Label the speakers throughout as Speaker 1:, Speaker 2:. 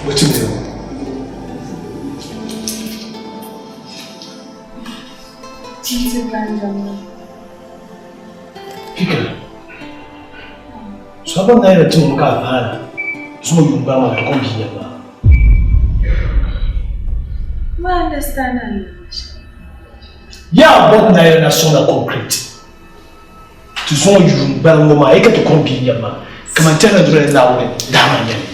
Speaker 1: Bɔ ti mi o. Fikira. So abang na yɛrɛ ti ŋun ka a paana zuŋɔ yuun gbaŋ maa ti kom bia nyɛbu maa.
Speaker 2: Ma understand a yɛli shɛm.
Speaker 1: Yaa bɔt na yɛrɛ na sɔŋ na concrete. Ti zuŋɔ yuun gbaliŋ ŋɔ maa yi ka ti kom bia nyɛbu maa kaman tɛhila duri ni Naawuni dahama n-nyɛ li.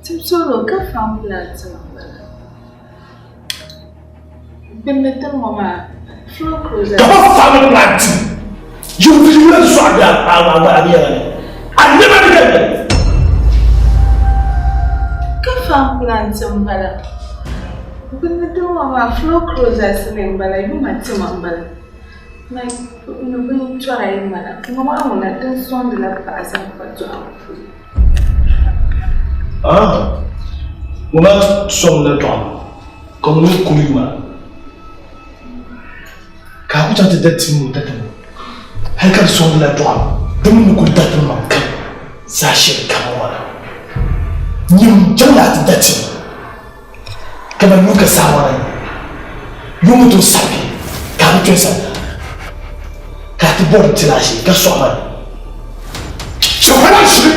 Speaker 2: Ti sɔro ka farm plant ŋɔ bala. Gbunni tiŋ ŋɔ maa flow cruiser.
Speaker 1: Ka bɛ farm plant yi wuli wula zuɣu a a a a biɛla ni a nɛma ni ka nyɛ.
Speaker 2: Ka farm plant n bala. Gbunni tiŋ ŋɔ maa flow cruisers ni n bala yuma tima n bala. Like ni bin tɔra yi ŋmana ŋɔ maa ŋuna din sɔŋdila paɣa zaŋ kpa dɔɣibu polo.
Speaker 1: Ah, ŋɔ maa sɔŋla dɔɣibu ka ŋɔ mi kuli yuma ka a ku chaŋ ti da tim o tatabo hali ka di sɔŋdila dɔɣibu di mi ni kuli dariti maŋ kam zaa shɛli kam ŋɔ na nyim chaŋla a ti da tim Kaman yuŋ ka saha ŋɔ na nyɛ. Yuŋ ni tooi sabi ka a bi kpɛri sani na, ka a ti bɔri n-tiri a shee ka sɔɣi ma ni. Shɛhira ʒiri!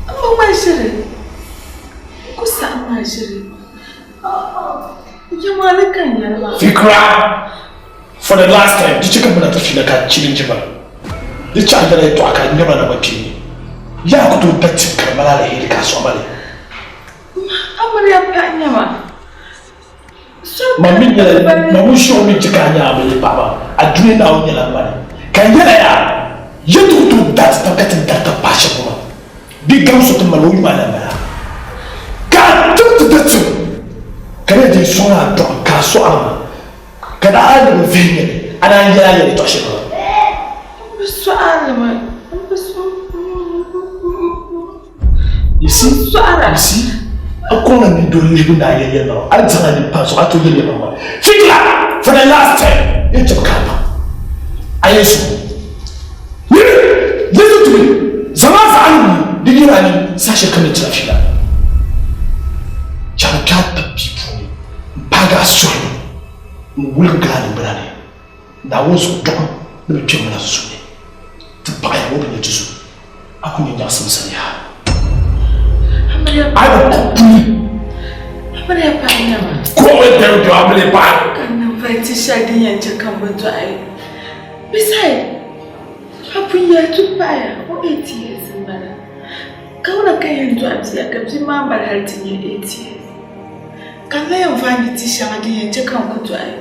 Speaker 2: M ma ŋma ʒiri, n ku saɣim a ʒiri. Yɛmaali ka n yɛli maa.
Speaker 1: Fikra, for the last time, di chɛ ka muna ti fiila ka chilinji ma. Di chɛ a yɛla yɛtɔɣa ka a ŋmɛma na kpeeni. Yaa ku tooi da tim ka di mali aliheri ka a sɔɣi ma li.
Speaker 2: Amiliya paɣa nyɛ ma.
Speaker 1: Ma mi nyɛla ma ŋun shɛŋa mi chɛ ka a nyɛ amiliya paɣa maa, a dunia Naawuni nyɛla m mani. Ka n yɛla yaa, yi ti ku tooi da ti tab ka ti ni dari tab paai shɛm ŋɔ maa, bɛ gam so ti mali o yuma la m-bala. Ka a tim ti da tim ka di yɛn ti sɔŋ a dɔɣim ka a sɔɣi ma. Ka daa ni bi vihi nyɛli, a naan yɛli a yɛltɔɣ shɛŋa maa.
Speaker 2: M bi sɔɣiri mi, m bi
Speaker 1: You see, you see, a kɔŋ la ni doli lihibu ni a yɛli yɛlimaŋli, a ni zaŋ a nini pa zuɣu a tooi yɛli yɛlimaŋli maa. Fikira, for the last time, yɛn chɛmi ka a baŋ a yɛn su. Nini, listen to me, zaŋ a zaɣa ni mi di yɛli a nini saha shɛli kam ni tira fiila. Chaŋ kpe a tab bia puuni. M-paagi a suhu ni n-wuligi gili a niŋgbuna ni. Naawuni zuɣu dɔɣim ni bi kpe ŋuna sunsuuni. Ti paɣiya ŋɔ bi nya ti zuɣu, a ku nya nyaɣisim sani yaha. A yi bi kpuɣi puli. Kɔŋ n dɛm dɔɣi amiliya paɣa.
Speaker 2: Ka n niŋ vaiti shɛli din yɛn chɛ ka m bi dɔɣi. Besides, a pun yɛli ti paɣiya o 8 years m-bala. Ka wula ka yɛn dɔɣi bia ka bia maa mali hali ti nya 8 years? Ka n lahi yɛn vaai ni ti shɛŋa din yɛn chɛ ka n ku dɔɣi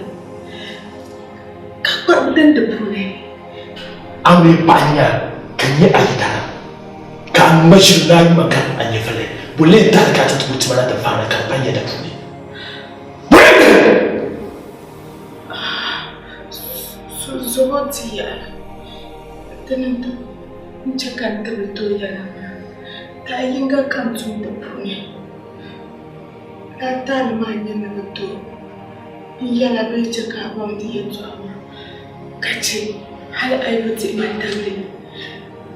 Speaker 2: ka kpuɣi din di puuni.
Speaker 1: A mi paɣa nya ka n nyɛ a yidana, ka a ŋma ʒiri ni a yuma ka a nyɛvili, bɔ lee taali ka a ti ti bo tima na ti vaana ka di pa yɛda puuni? Bɔ lee taali?
Speaker 2: So zobo ti yaɣi dini n-chɛ ka n ti bi tooi yɛla maa, tahi yiŋga ka n tum di puuni. Lala taali maa n-nyɛ ni bɛ tooi n yɛla bee chɛ ka a baŋ di yɛltɔɣa maa ka chɛ hali a yi bi dihi ma tabili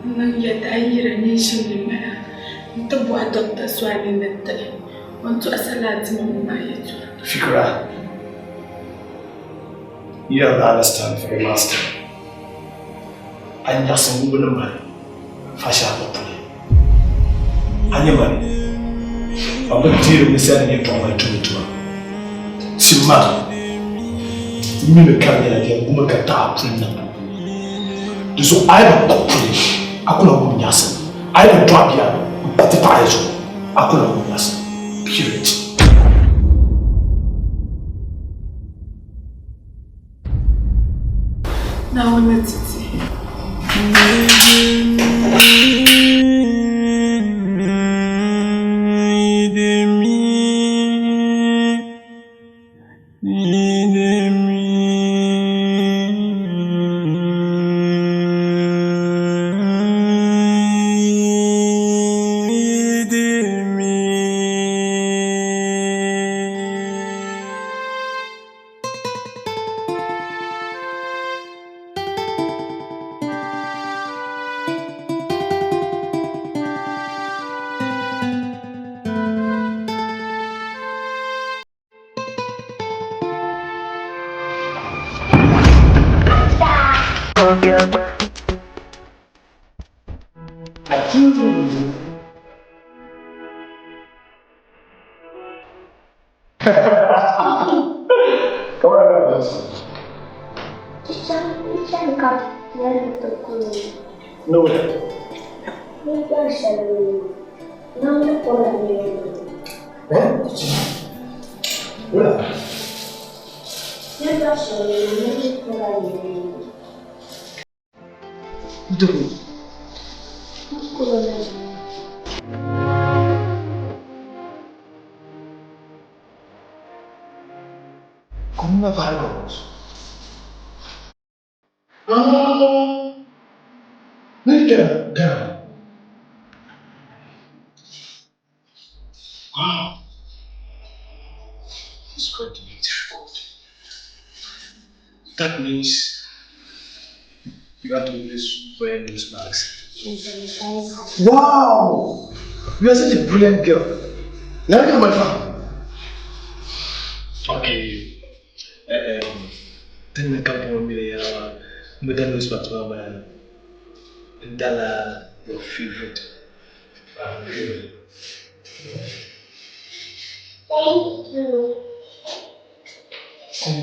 Speaker 2: n-niŋ yɛda a yi yira neenshim ni m-bala nti bɔhi dɔkta so a nini ni tiɣi o ni tɔɣisi lala tima ŋɔ maa yɛltɔɣa.
Speaker 1: Fikra, you have to understand for the last time. A nyaɣisim ŋubi ni mali fashi a gba puli. A nyɛ mani, ban bi deeri mi sani yɛltɔɣa maa tumdi tuma. Tim ma, m mi mi ka di nyɛla di yɛn gumi ka taɣi a puli niŋ. Di zuɣu a yi bi kpuɣi puli, a ku lan wum nyaɣisim. A yi bi dɔɣi bia m-pa ti paɣa zuɣu, a ku lan wum nyaɣisim. Period.
Speaker 2: Naawuni ti ti.
Speaker 3: Ti chani ka niriba ti kuli.
Speaker 1: No way.
Speaker 3: Ni gba shɛli namdi kola niriba.
Speaker 1: Eh? Wala?
Speaker 3: Ni gba shɛli namdi kola niriba.
Speaker 1: Dugu.
Speaker 3: Kola niriba.
Speaker 1: 겁나 밝아. 아, 네, down. Wow. It's going to be difficult. That means you have to always wear nose masks. Wow! You are such a brilliant girl. Now look at my phone. Okay. Then the company me the nose mask man. Dala your favorite.
Speaker 3: Thank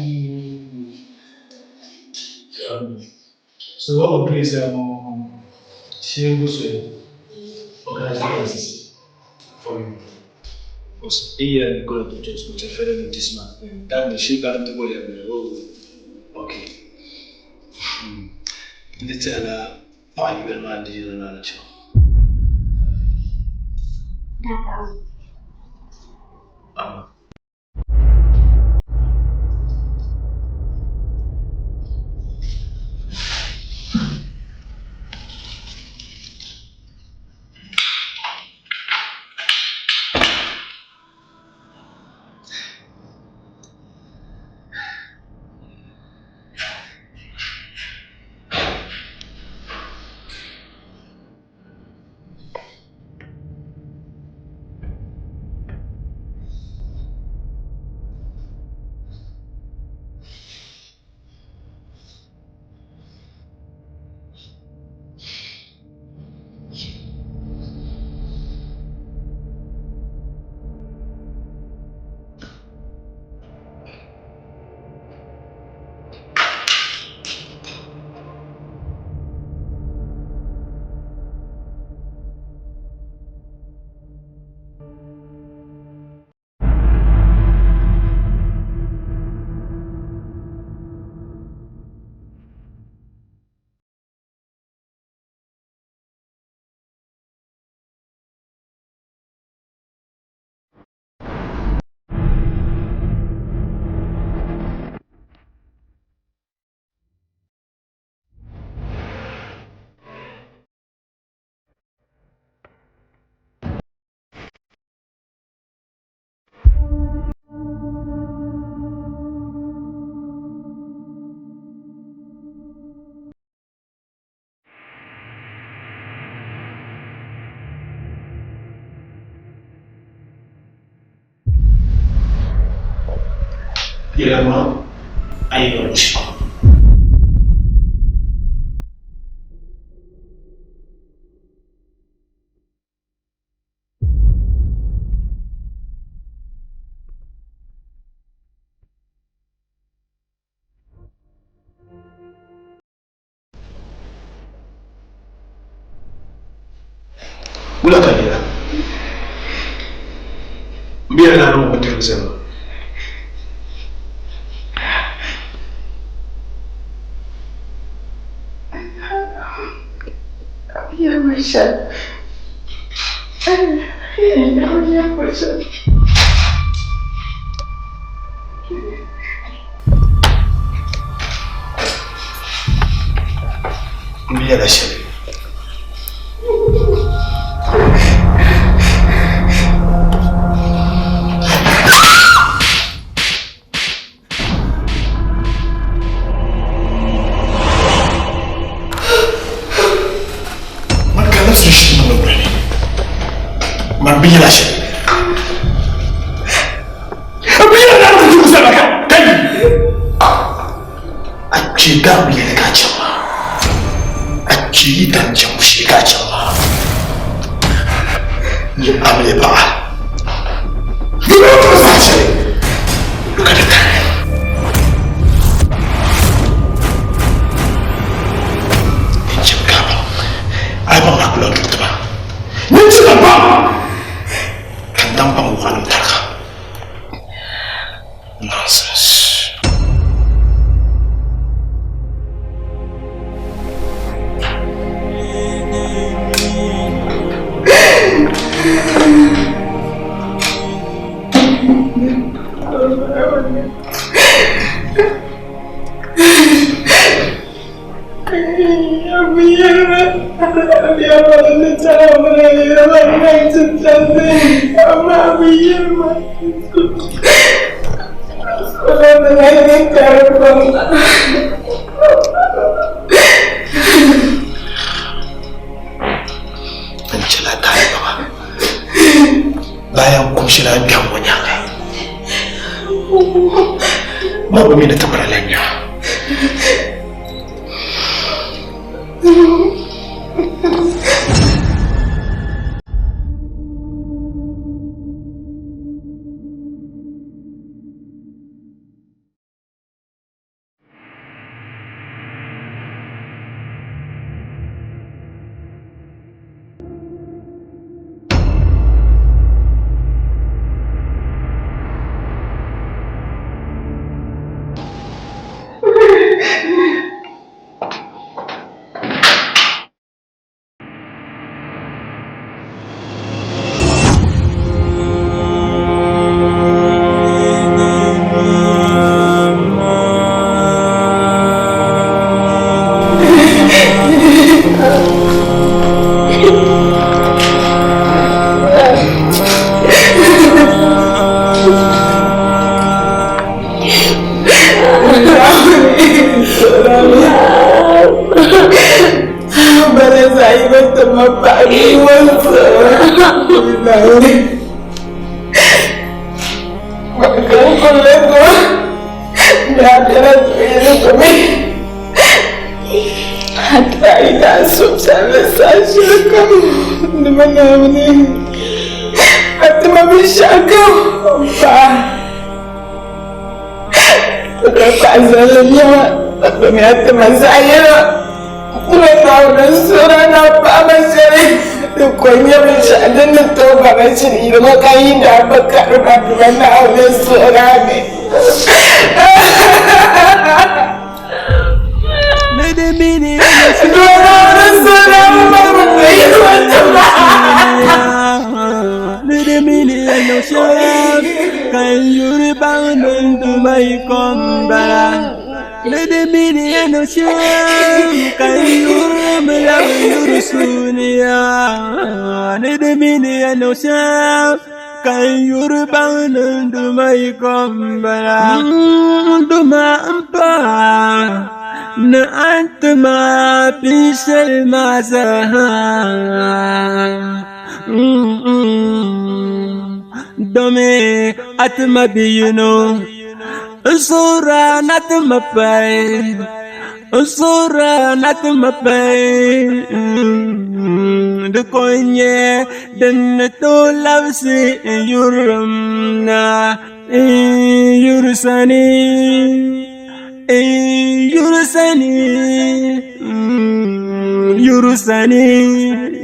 Speaker 3: you.
Speaker 1: So what we'll do is she goes to organize classes for you. Because here you go to just go to further with this man. That means she got to go there. Oh, okay. Let's tell her how you will man the
Speaker 3: Dada.
Speaker 1: Yɛlɛma a ye yɔrɔ ci. Wula ka yɛlɛ n bɛ yɛrɛ la n'o ko denmisɛn ma.
Speaker 2: Yeah,
Speaker 1: N bɛ yɛlɛ shɛli. Man ka nafsi shi man brani. Man bi yɛlɛ shɛli. Bi yɛlɛ na ku jugu saba ka kai. A ci ga bi yɛlɛ ka chama. A ci dan jamu shi ka chama. Ni amle ba. Ni ko sa shɛli. ku lan tuui ti ba. Nintila pam ka n daŋ baŋ wuɣilim tariga. Nonsense. N chɛla taali maa bayan kumshila n biɛhigu nyaaŋa ma bi mi ni ti miri lan nya.
Speaker 4: Domi atma biyino Sura natma pai Sura natma pai Dukonye din to lavsi yurumna Yurusani Yurusani Yurusani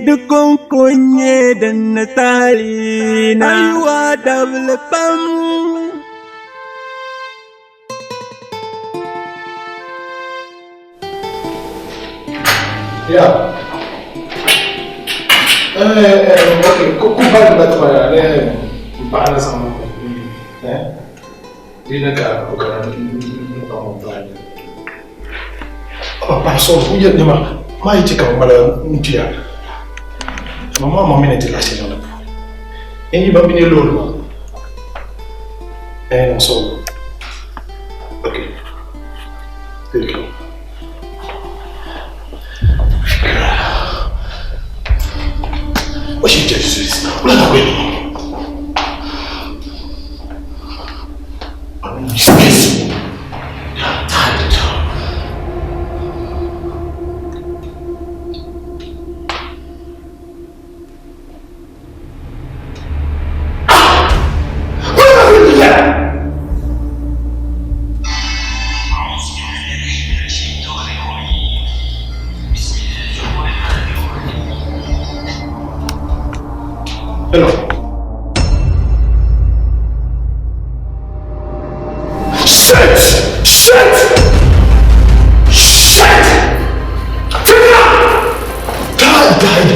Speaker 4: dukkan konye dan na tari na aiwa double pam.
Speaker 1: Yeah. Okay, ku ba da ta ne ba na samu eh dina ka ko kana ni ba mo ba ni. Ba so ku ye ni ma ma yi ka mala ntia. Mama ma mi ne ti la se na pu. E ni ba mi ne lo lo. Eh no so. Okay. Good go. What she just is? What are we doing? I'm disgraceful. I'm tired. What are we doing? Hello. Shit! Shit! Shit! Tina! Die, die.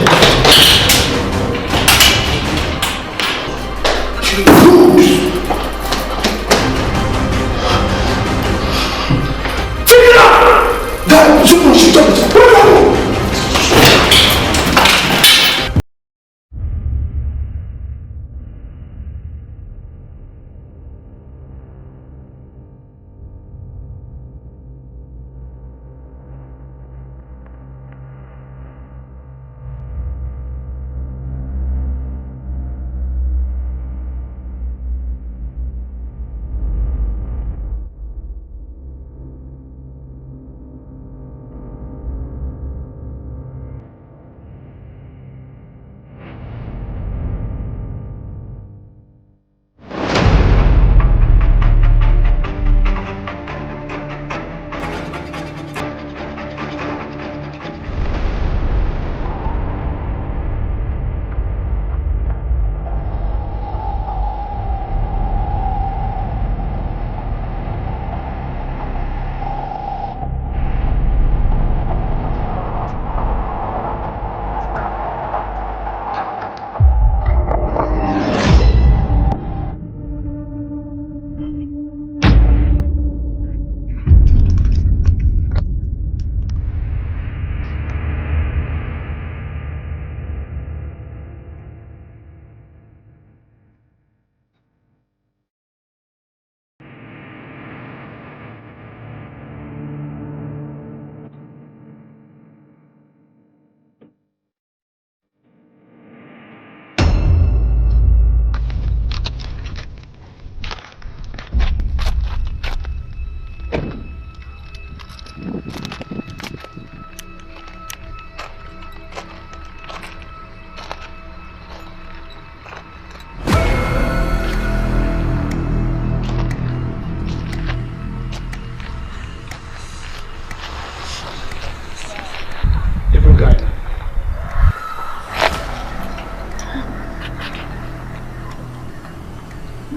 Speaker 1: Tina! Die! Shit!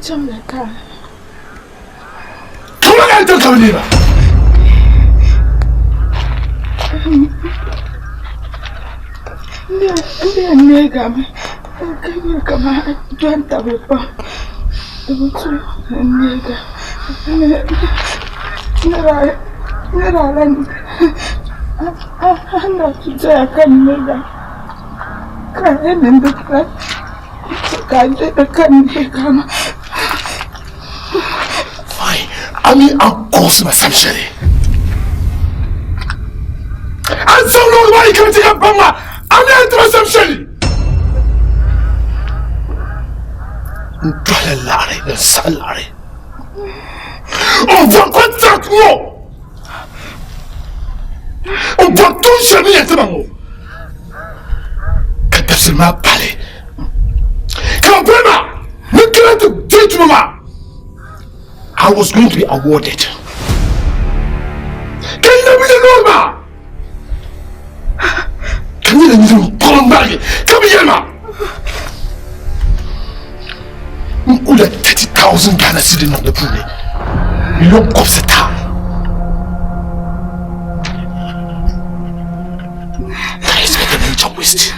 Speaker 2: Chomla ka.
Speaker 1: Kama ka nto kama neba.
Speaker 2: Ne ga me. Ka kama don tabe pa. Dutu ne ga. Ne ne ra ne ra lan. Na tuja kan ne ga. Ka ne ndo ka. Ka je kan ne ga ma.
Speaker 1: Fine. Ami an kosi ma samshari. An san lo ma ikam ti ka bama. Ami an tra samshari. Ntwala lare na salare. On va contact mo. On va tout jamais yɛtɛ ma mo. Ka tafsir ma pale. Ka vraiment ne kɛra tɛ den tuma ma. I was going to be awarded. Can you be the normal? Can you let me come here, ma? Nkula 30,000 Ghana cedi na the pool. Million cups a time. That is better than job waste.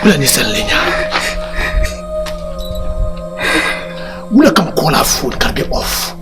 Speaker 1: Wula ni sallenya. Wula kam call her phone can be off.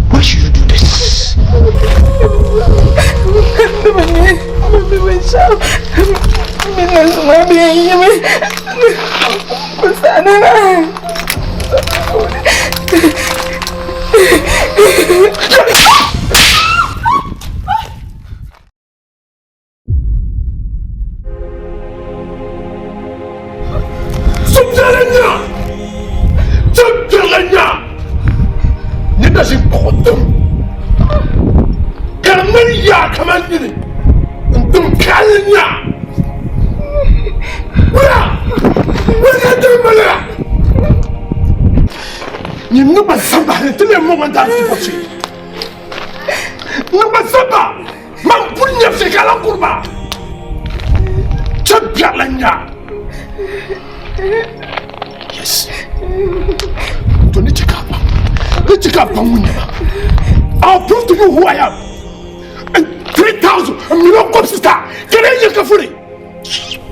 Speaker 1: Why should you do this? Nyin niŋ ma zamba hali nti leei mɔŋ n daarzichi bɔbu shee. N niŋ ma zamba, man pun nyɛbu shee ka a lan kuri ma. Chɛ biɛri lan nya. Yes. To ni chɛ ka a baŋ. Ni chɛ ka a baŋ ŋun nyɛ ma. I'll prove to you who I am. And 3,000, a million kɔbisi ta, ka di yɛ ka furi.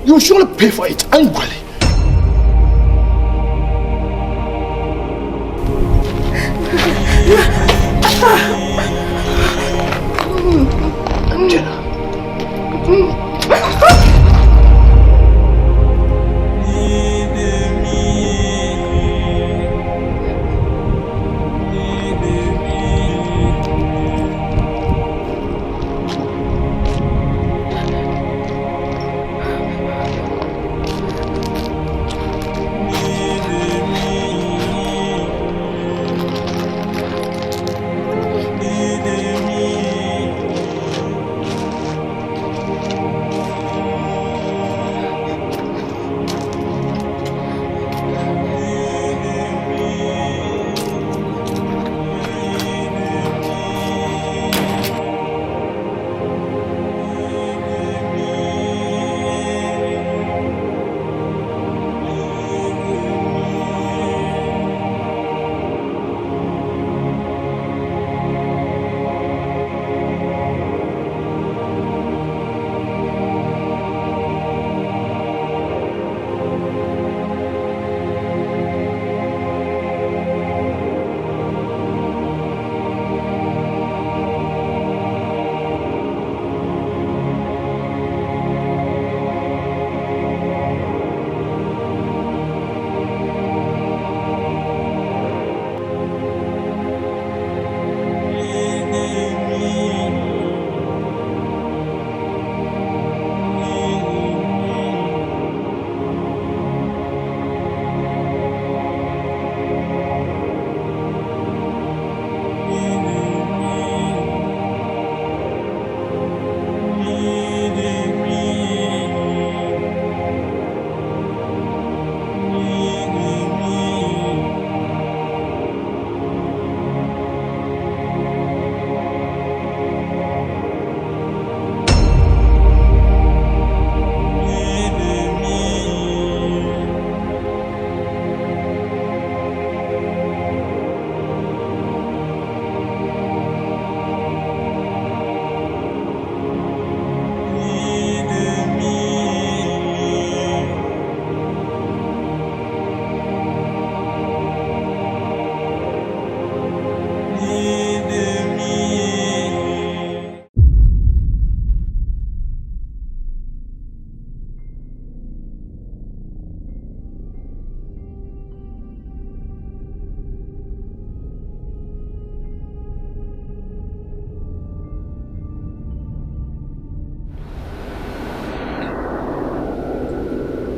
Speaker 1: You will surely pay for it. An goli. Jenna.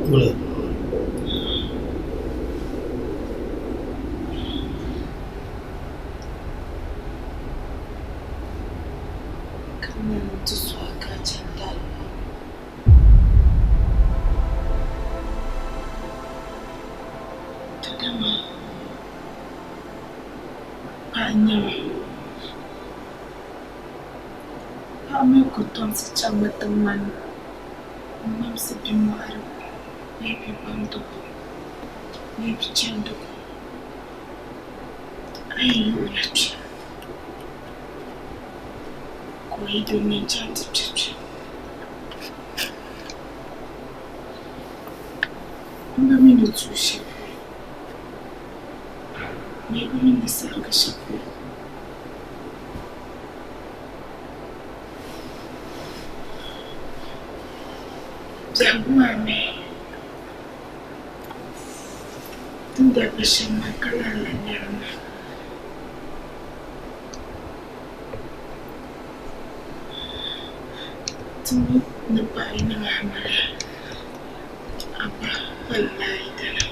Speaker 1: Wula.
Speaker 2: Kamina nti suhi ka a chani dalibo. To dama paɣa n-nyɛ ma. Paɣa mi kɔtomsi chaŋmi ti ŋmani m-mamsi bimɔɣirigu bee bibamdigu bee bichandigu. A yi yuui o la kpe, ka o yi doli ni n-chaŋ ti kpe kpe. M ba mi ni tuui shɛli polo, bee bɛ mi ni sarigi shɛli polo. Biɛhigu maa mi, ti ni daa be shɛm maa ka lahi lan nyɛri li maa. Ti mi ni paɣi niŋ amiliya, a ba kpalim a yidana,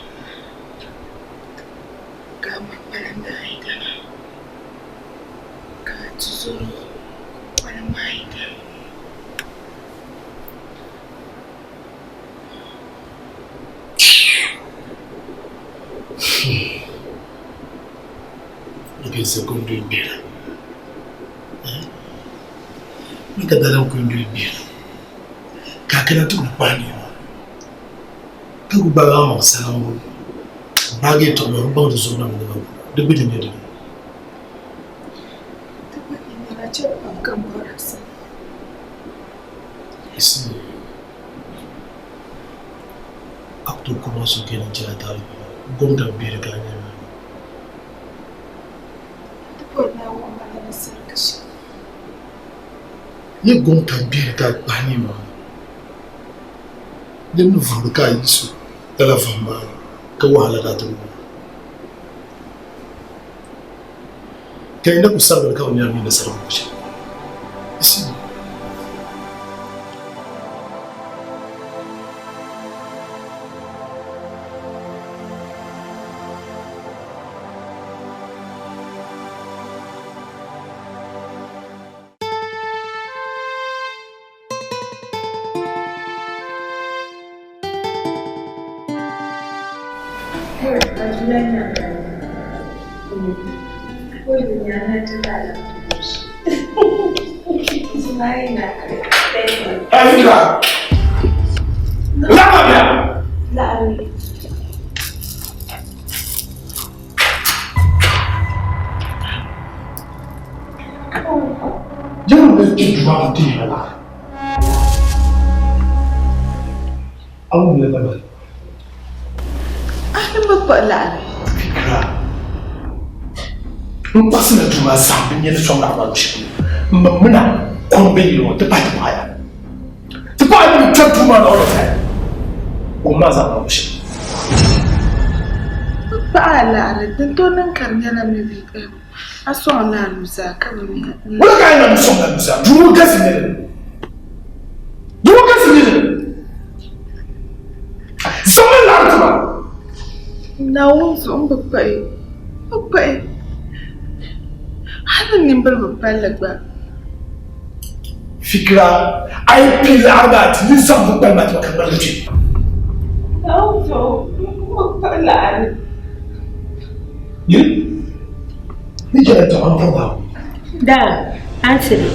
Speaker 2: ka a ma kpalim a yidana. Ka a tizɔro kpalim a yidana.
Speaker 1: piɛsa kundi gbira. Ni ka dalam kundi gbira. Ka kana ti ku kpahi nɛma. Ka ku gbaagi a maŋ saɣiŋgu m-baagi yɛtɔɣa maa m-baŋ di zuɣu na mi ni ba di gbuni nyɛ dini.
Speaker 2: Di gbunni nyɛla chɛ pam ka m bɔri a sani.
Speaker 1: Isi a ku tooi kuri ma suhupiɛlli n-chɛl a taali polo, gom ka m bihiri ka a nyɛ maa.
Speaker 2: Ti bɔri ni a wuhi ma a ni sarika shɛm.
Speaker 1: Ni gom ka m bihiri ka a kpahi nyɛ maa. Din ni vuhiri ka a yiɣisi lala vuhim maa ni, ka wahala ka a ti wum. Ka yi na ku sarigiri ka bi nyari mi ni sarigi ku shɛm. Isi. Afrika! Lama bia! Yɛn bɛ kpɛ duma ka ti yɛrɛ la. Aw mi la ba.
Speaker 2: A ni bi kpuɣi laɣiri.
Speaker 1: Fikira. N kpaɣisi na duma zaa bin yɛli sɔŋ laɣiri maa luɣushɛli polo. M ba mina kom bɛ yili ŋɔ ti pahi ti paɣa ya. Ti paɣa mi kpɛri duu maa ni all the time. Kom maa zaa maa luɣushɛli.
Speaker 2: Bi kpuɣi a laɣiri din tooi niŋ ka di nyɛla maybe a sɔŋ la a nuzaa ka bi mi.
Speaker 1: Wula ka a yɛn niŋ sɔŋ la nuzaa? Duu ŋɔ galisi nyɛ dini? Duu ŋɔ galisi nyɛ dini? Zaŋmi laɣiri ti ma.
Speaker 2: Naawuni zuɣu m bi kpuɣi, m bi kpuɣi. Hali n nimbila bi palli gba.
Speaker 1: Fikira, a yi pii laɣiri maa ti ni zaŋ bi kpali maa ti ma ka ŋmaligi kpe.
Speaker 2: Naawuni zuɣu m bi kpuɣi laɣiri.
Speaker 1: Yi ni jɛla tɔɣa n pɔba.
Speaker 3: Daa, Anthony.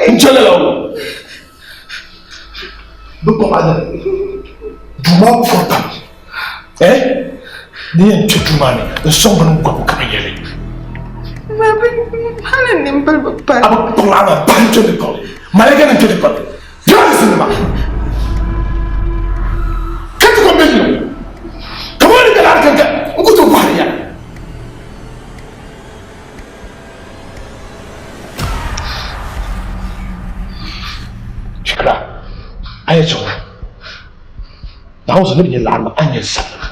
Speaker 1: N chɛla la o. Bɛ kɔŋ a duu maa pɔri pam. Eh? Ni yɛn kpɛ duu maa ni n sɔŋ bini n-gɔbu ka bɛ yɛli.
Speaker 2: Ma bɛ hali nimbili bi pali.
Speaker 1: A bi kɔŋ a maa bahi n-kpɛ di kɔŋ. Malaika ni kpɛ di kɔŋ. Dɔɔni sinima. Ka ti kɔŋ bɛ yino. Ka bɔ ni bɛ lahi ka n ku tooi bɔhiri ya. Shikura, a yɛn sɔŋ Naawuni zuɣu ni bi nyɛ laɣiri maa, a ni yɛn sabigi.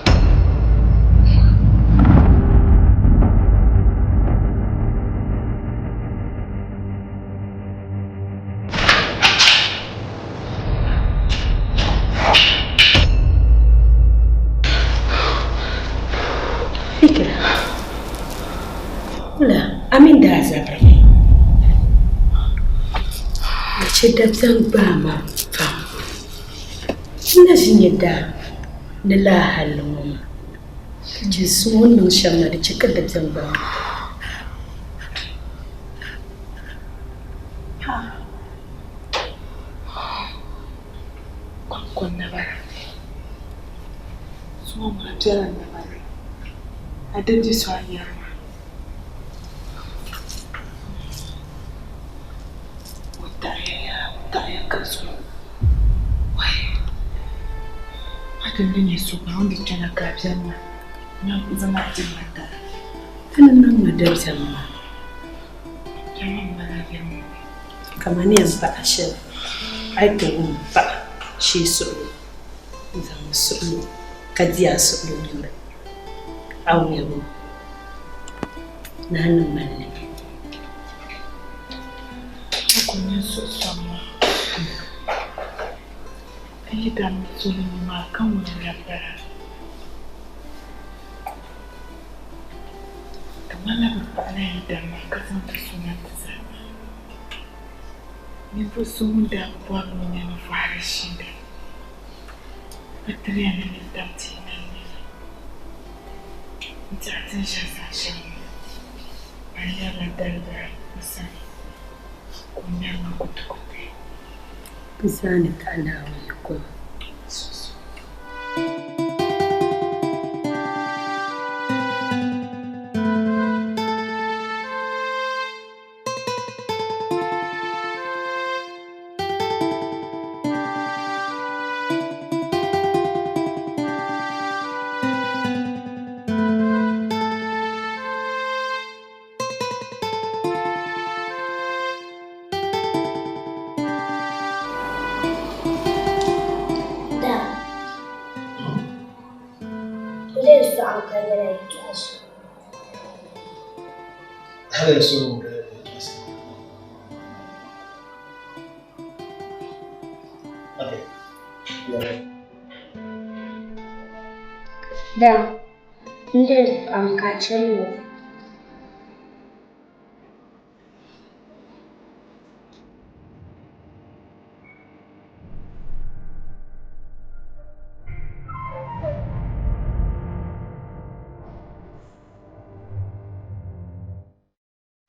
Speaker 3: Fikira, wula a mini daa zabirimi ka chɛ dabiɛm gbaai ma pam. N na ʒi nyɛ daa ni lala halli ŋɔ maa ka chɛ suŋ o ni niŋ shɛm maa di chɛ ka dabiɛm gbaai ma pam.
Speaker 2: Suŋɔ maa bela naba ni, a di di so a yɛri ma. O taɣiya yaa, o taɣiya ka zuɣu. Wai! A di ni nyɛ so gba, o ni di kpɛna ka a beni maa, zaŋ a ti ma tara.
Speaker 3: Ti ni niŋ ma dabiɛm maa.
Speaker 2: Kpɛma m-bala yɛlimaŋli.
Speaker 3: Kamani yɛn paɣa shɛli, a yi ti wum paɣa shee suɣulo. N-zaŋ suɣulo ka di a suɣulo nyuri a wumya ŋɔ ni a ni mali li.
Speaker 2: A ku nya suɣusaŋ maa, a yi daa mi soli ni maa ka ŋuni n-na bala? ŋmanila bɛ kpaɣila yidana maa ka zaŋ ti so na ti zali ma. Ninvuɣ so ŋun daa bi bɔri ni o nya ni vɔhiri ʒiinda, ka tiriya ni nintam ti yi na n-nyɛ li. N tɛha ti ni ʒe saha shɛli ŋɔ, man lɛbila dalibira o sani ka o ŋmɛri ma kutikuti.
Speaker 3: Bɛ zaa ni taɣi Naawuni yiko.
Speaker 5: Da. N lee sɔɣimi ka yɛla yɛtɔɣa shɛm.
Speaker 1: Hali n sɔɣimi ka yɛla yɛtɔɣa shɛm. Okay. Yeah.
Speaker 5: Da. N lee sɔɣimi ka a chani ŋɔ.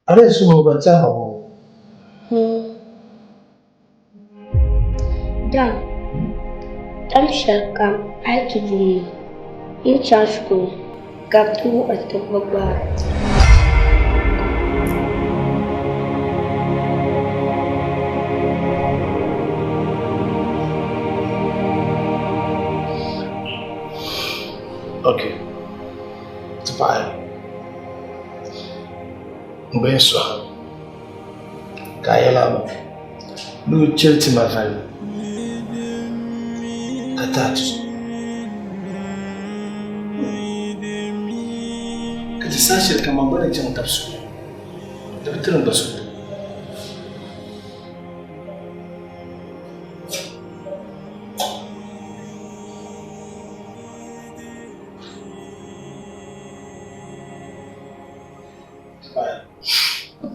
Speaker 1: Ale sumo ban chama wo.
Speaker 5: Dan, tam shɛli kam a yi ti du ma, n ni chaŋ shikuru ka bɛ ti wuhiri ti gbaai.
Speaker 1: Okay. Ti paɣi. N gba yɛn sɔɣi ka a yɛli a ma ni o chɛli ti ma vali ka ti a tuzo ka ti saha shɛli kam man gba ni chaŋ tabi suhu di bi tiri n gba suhu.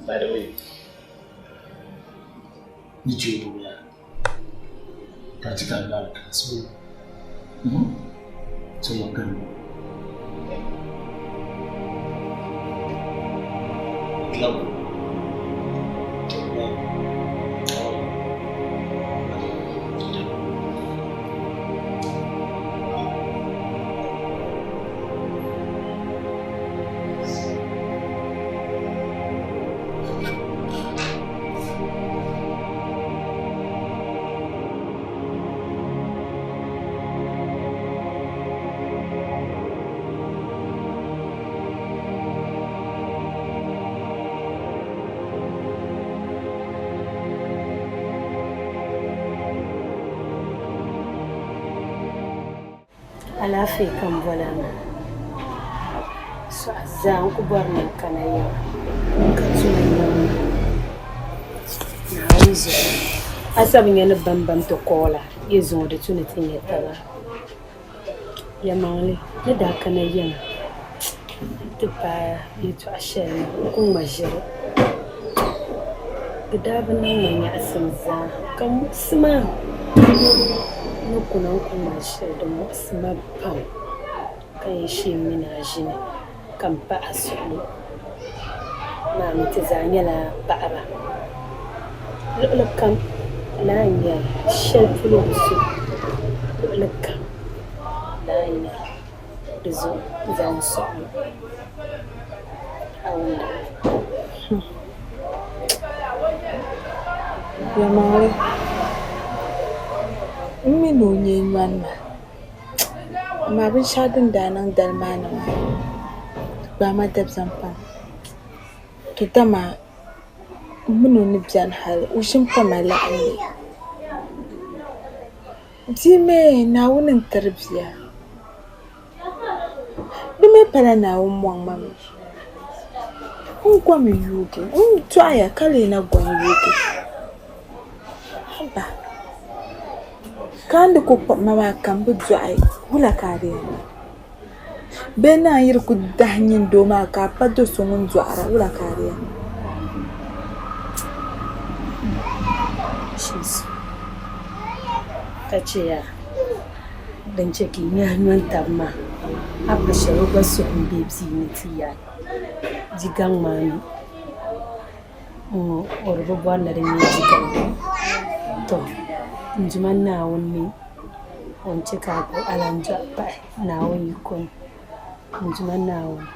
Speaker 1: By the way, ni ji o ya katika baraka so so wakani Love.
Speaker 3: Alaafee ka m boli a maa. Sɔɣa zaa n ku bɔri ni n kana yiŋa ka tuma yiŋ maa. Naawuni zuɣu a sa bi nya ni bambam ti koola yi zuŋɔ di tu ni ti nya taba. Yɛlimaŋli ni daa kana yiŋa nti paai yɛtɔɣ shɛli na n ku ŋma ʒiri. Di daa bi niŋ ma nyaɣisim zaa ka muɣisi ma ni kuna n-ku ŋma ʒiri di muɣisi ma pam ka yi shee m mini a ʒini ka m pah a suɣili maa mi ti zaa nyɛla paɣiba. Luɣili kam laa n-nyɛ li, shɛli polo bi so luɣili kam laa n-nyɛ li. Di zuɣu zaŋ sɔɣi ma a wumda.
Speaker 2: Yɛlimaŋli, m mi ni o nyee nyɔni ma, amaa binshɛɣu din daa niŋ dali maa ni maa di gbaai ma dabiɛm pam. To dama m mi ni o ni beni hali o ʒini pa ma laɣindi. Bia mi Naawuni n-tiri bia. Di mi pala Naawuni mɔŋ ma mi. N gom yuugi, n dɔɣiya ka lee na gom yuugi. Haba! Ka a ni di ku kpuɣi ma maa ka m bi dɔɣi, wula ka a di yɛn niŋ?
Speaker 6: Bee naan yi di ku dahi nyin doo maa ka a pa do so ŋun dɔɣira, wula ka a di yɛn niŋ?
Speaker 3: Ka chɛ ya din chɛ ka yi nyahi nɔn tab maa, a pa shɛli o gba suhu m-be bia ni ti yaai bia gaŋ maa mi ŋ-ŋɔ o di bi bɔri ni di nyɛ bia gaŋ. Tɔ! N Duuma Naawuni mi o ni chɛ ka a kpuɣi a lan dɔɣi pahi Naawuni yiko ni. N Duuma Naawuni,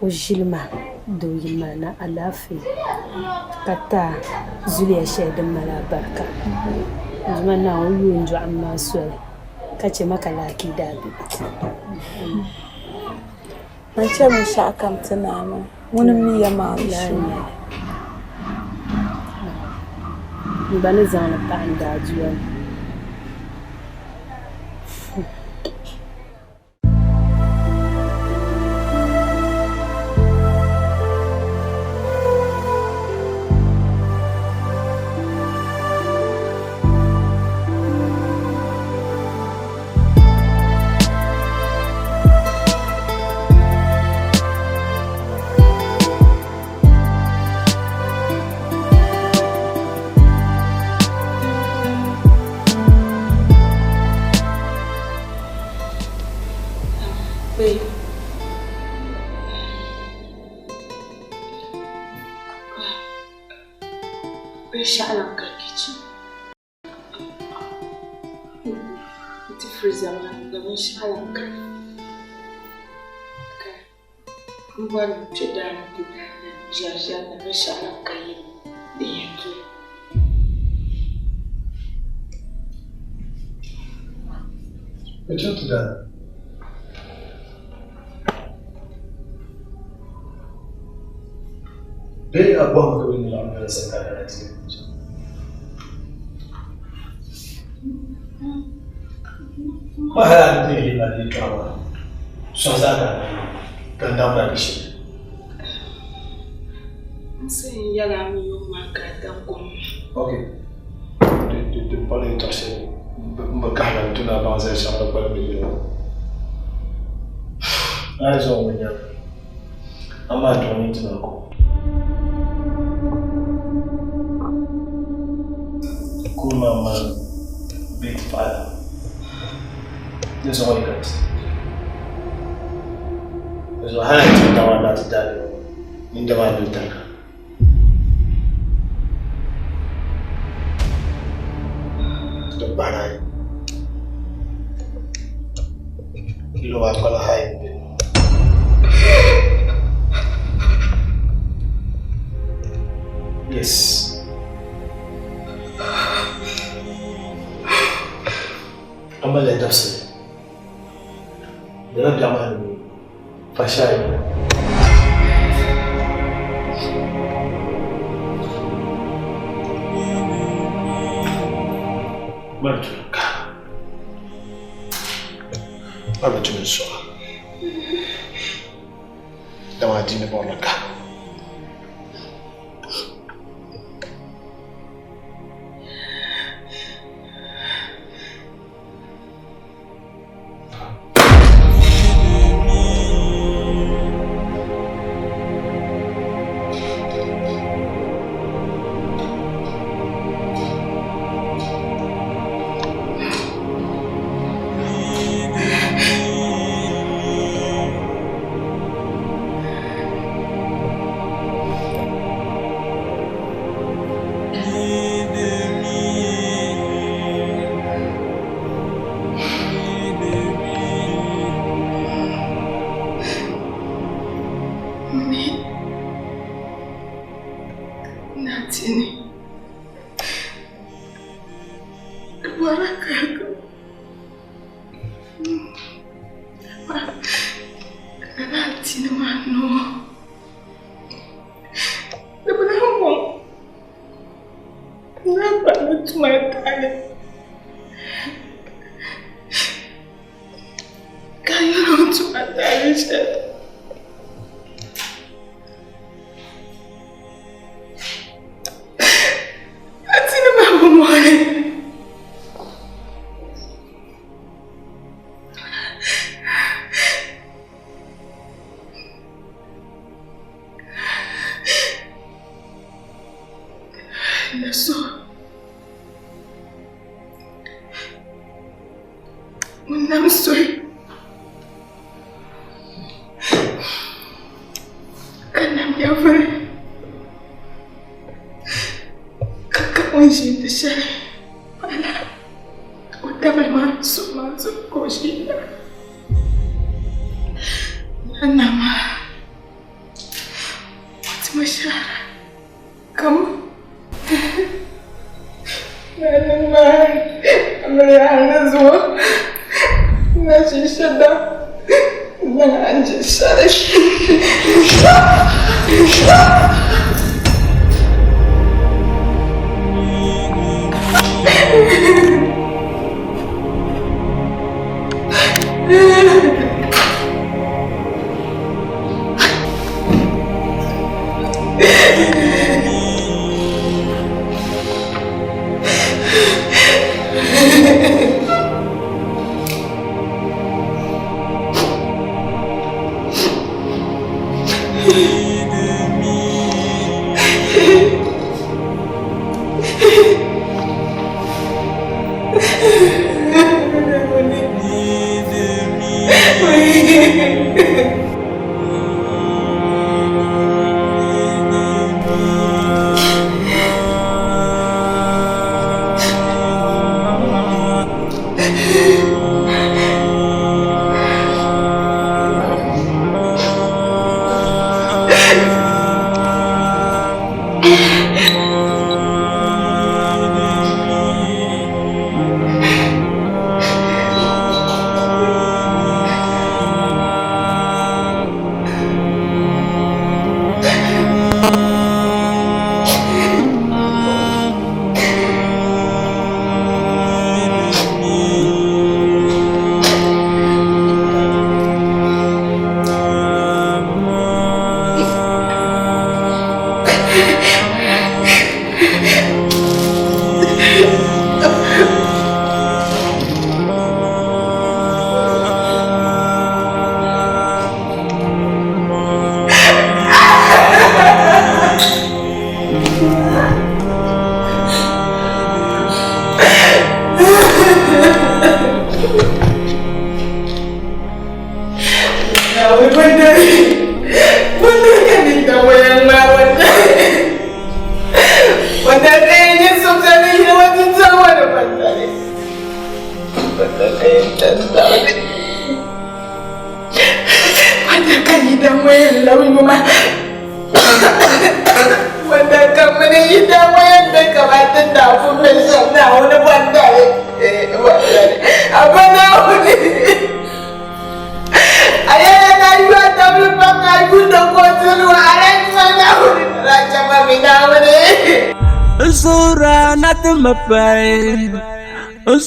Speaker 3: o ʒili ma doo yili maa ni alaafee ka ti a zuliya shɛli din mali alibarika. N Duuma Naawuni, o yooi n dɔɣim maa soli ka chɛ ma ka laaki daa be.
Speaker 6: Man chɛ binshɛɣu kam ti naa maa, ŋuni m-mi ya maa ni shee.
Speaker 3: N gba ni zaŋ li pahi n daadua ni.
Speaker 2: Binshɛɣu lan ka kichi. N-ti freezer maa ni ka binshɛɣu lan kani ka m bɔri ni kpe daa ni ti da ʒiɛri ʒiɛri ni binshɛɣu lan ka yili din yɛn doli.
Speaker 1: Bɛ chaŋ ti daa. Bee a bɔhimi ka bɛ ni laɣim nyɛla sani ka a kana ti yɛli binshɛɣu. Ma hali a ni pun yɛli ma di yɛltɔɣa maa, sɔhi zaa ka a ni yɛli ka n daŋ na di shɛli.
Speaker 2: N sa yɛn yɛli a mi yuŋ maa ka a daŋ kom maa.
Speaker 1: Ok, di pala yɛltɔɣa shɛli m bi kahigi n-ti ni a baŋ zali shɛŋa di kpalim di yɛla. A yi zaŋ o nyaŋ. Amaa tɔɣi ni ti na ko. Kuuni maa mali bee ti paɣa la, di zuɣu yi ka ti. Di zuɣu hali ti dama na ti daali ni dama ni tariga. Di bahira yi. Loba kpala hayi m-be. Yes. A mali dabisili. Lala biɛɣu maa ni Fashai. Mali tuli ka. Mali tuli suɣa. Dama adiini bɔrila ka.
Speaker 2: Nam suhi ka nam nyɛvuli ka ka o ni ʒiindi shɛli paɣila o tabili maa suhu maa zuɣu ka o ʒiinda. Lala maa o ti ma shɛhira kam Nanim maa amiliya ni zuɣu na shinshɛda zaŋ anji shɛli.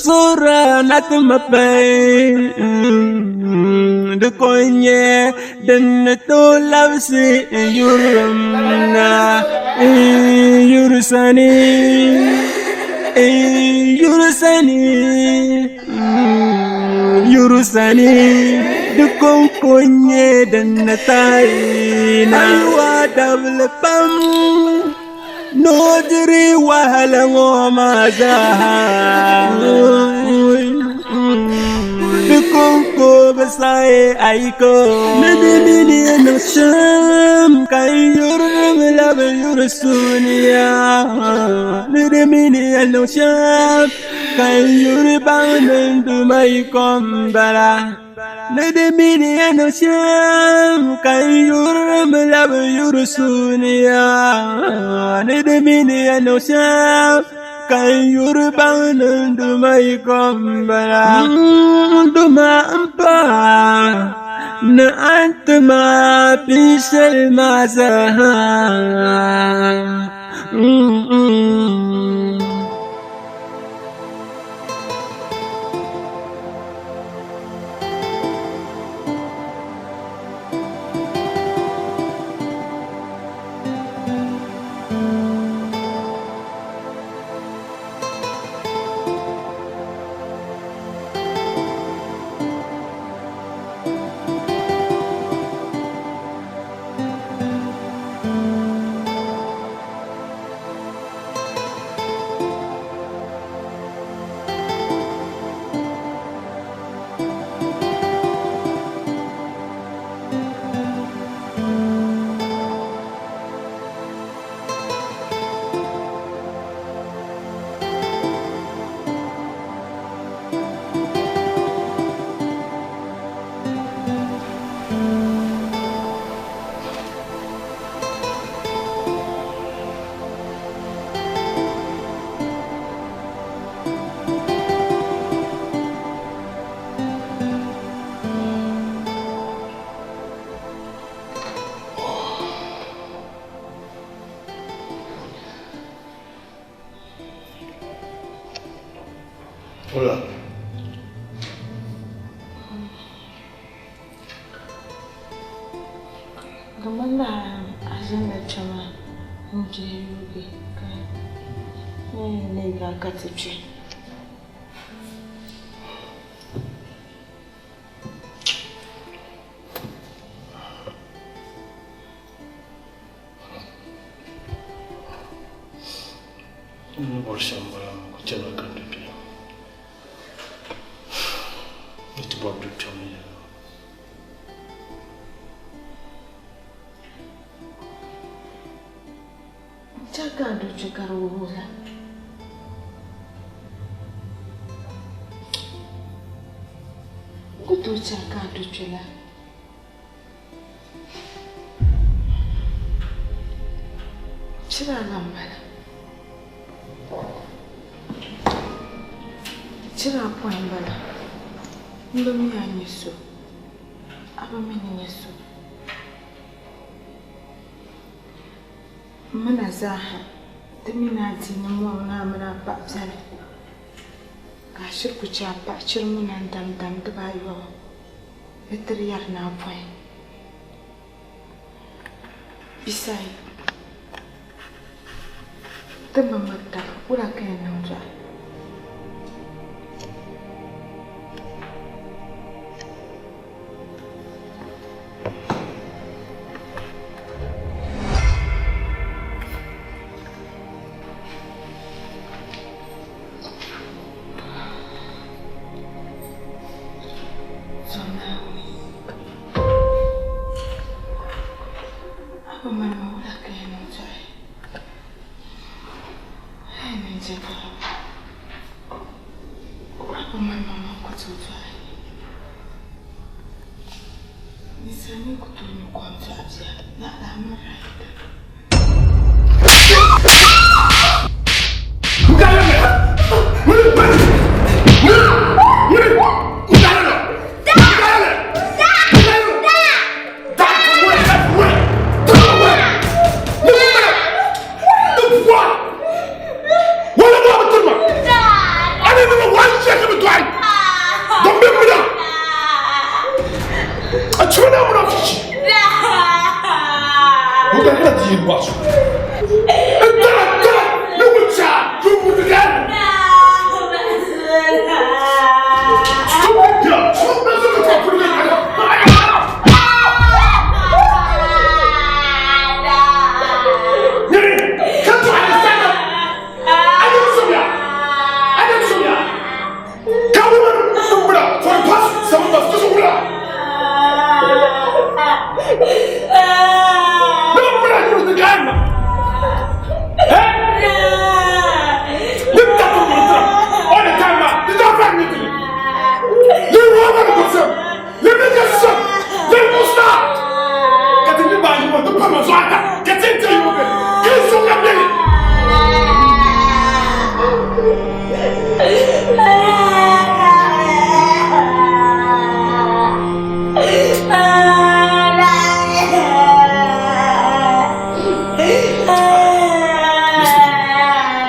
Speaker 4: Sura na ti ma pai di ko n-nyɛ din ni tooi labisi n yurilim na n yuri sani n yuri sani n yuri sani di kɔŋko n-nyɛ din ni tahi na. Ayiwa dabili pam nodiri wahala ŋɔ maa zaa di kɔŋko bi saɣi ayiko ni di mini niŋ shɛm ka n yurilim labi yuri suniya ni di mini niŋ shɛm ka n yuri baŋ ni n duma yi kom bala ni di mini niŋ shɛm ka n yurilim labi yuri suniya ni di mini niŋ shɛm ka n yuri baŋ ni n duma yi kom bala n duma n pa ni a ni ti ma pin shɛli maa zaa.
Speaker 2: Di ŋmanila a ʒinila kpe maa n-gbihi yuugi ka n yɛn neegi a ka ti kpe.
Speaker 1: N ni bɔri shɛm m-bala maa, ku chɛli ka n du kpe. N ti bɔri du kpɛm ni yɛla.
Speaker 2: N chɛ ka a du kpe ka di wuhi la. N ku tooi chɛ ka a du kpe la. Chira la m-bala. Chira pɔi m-bala. M bi mi a ni nyɛ so. A bi mi ni nyɛ so. M mini a zaaha ti mini a diini mɔbu ni a mini a paɣa beni. Ka a shiri ku chɛ a paɣa chiri muna n-dam dam dibaayɔbu ni ti di yɛri ni a pɔi. Bisai, ti bi miri taba, wula ka yɛn niŋ dɔɣi? Abba mani ma wula ka yɛn niŋ dɔɣi? A yi niŋ je dɔɣi. Abba mani ma maa ku tooi dɔɣi. Ninsal mi ku tooi nyu kom dɔɣi bia, naɣila a miri a yi dini.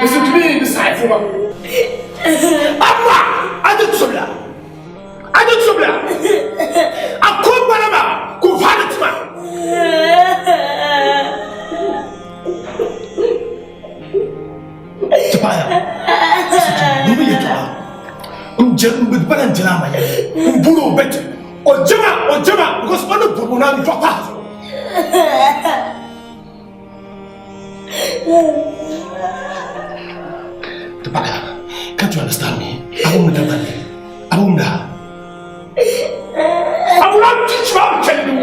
Speaker 1: Listen to me, this side, Fuma. Amma, I did something. I did something. I come banama, go find it, man. Tupaya, listen to me. Numi yetu mbana njira ma ya. Mburu bet. Ojama, ojama, because ono buru na ndropa. Tupaya, can't you understand me? I won't that. I won't that. I will not teach you how to tell you.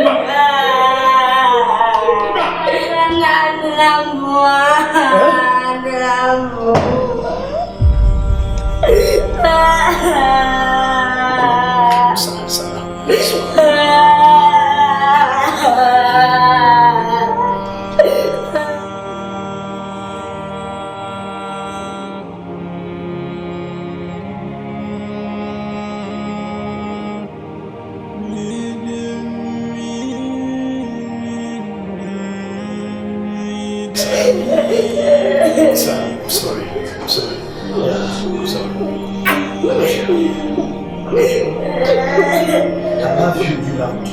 Speaker 1: Sorry, sorry. Sorry. Sorry, I'm sorry. I'm sorry. Yeah, I'm sorry. I love you. I love you. You love me.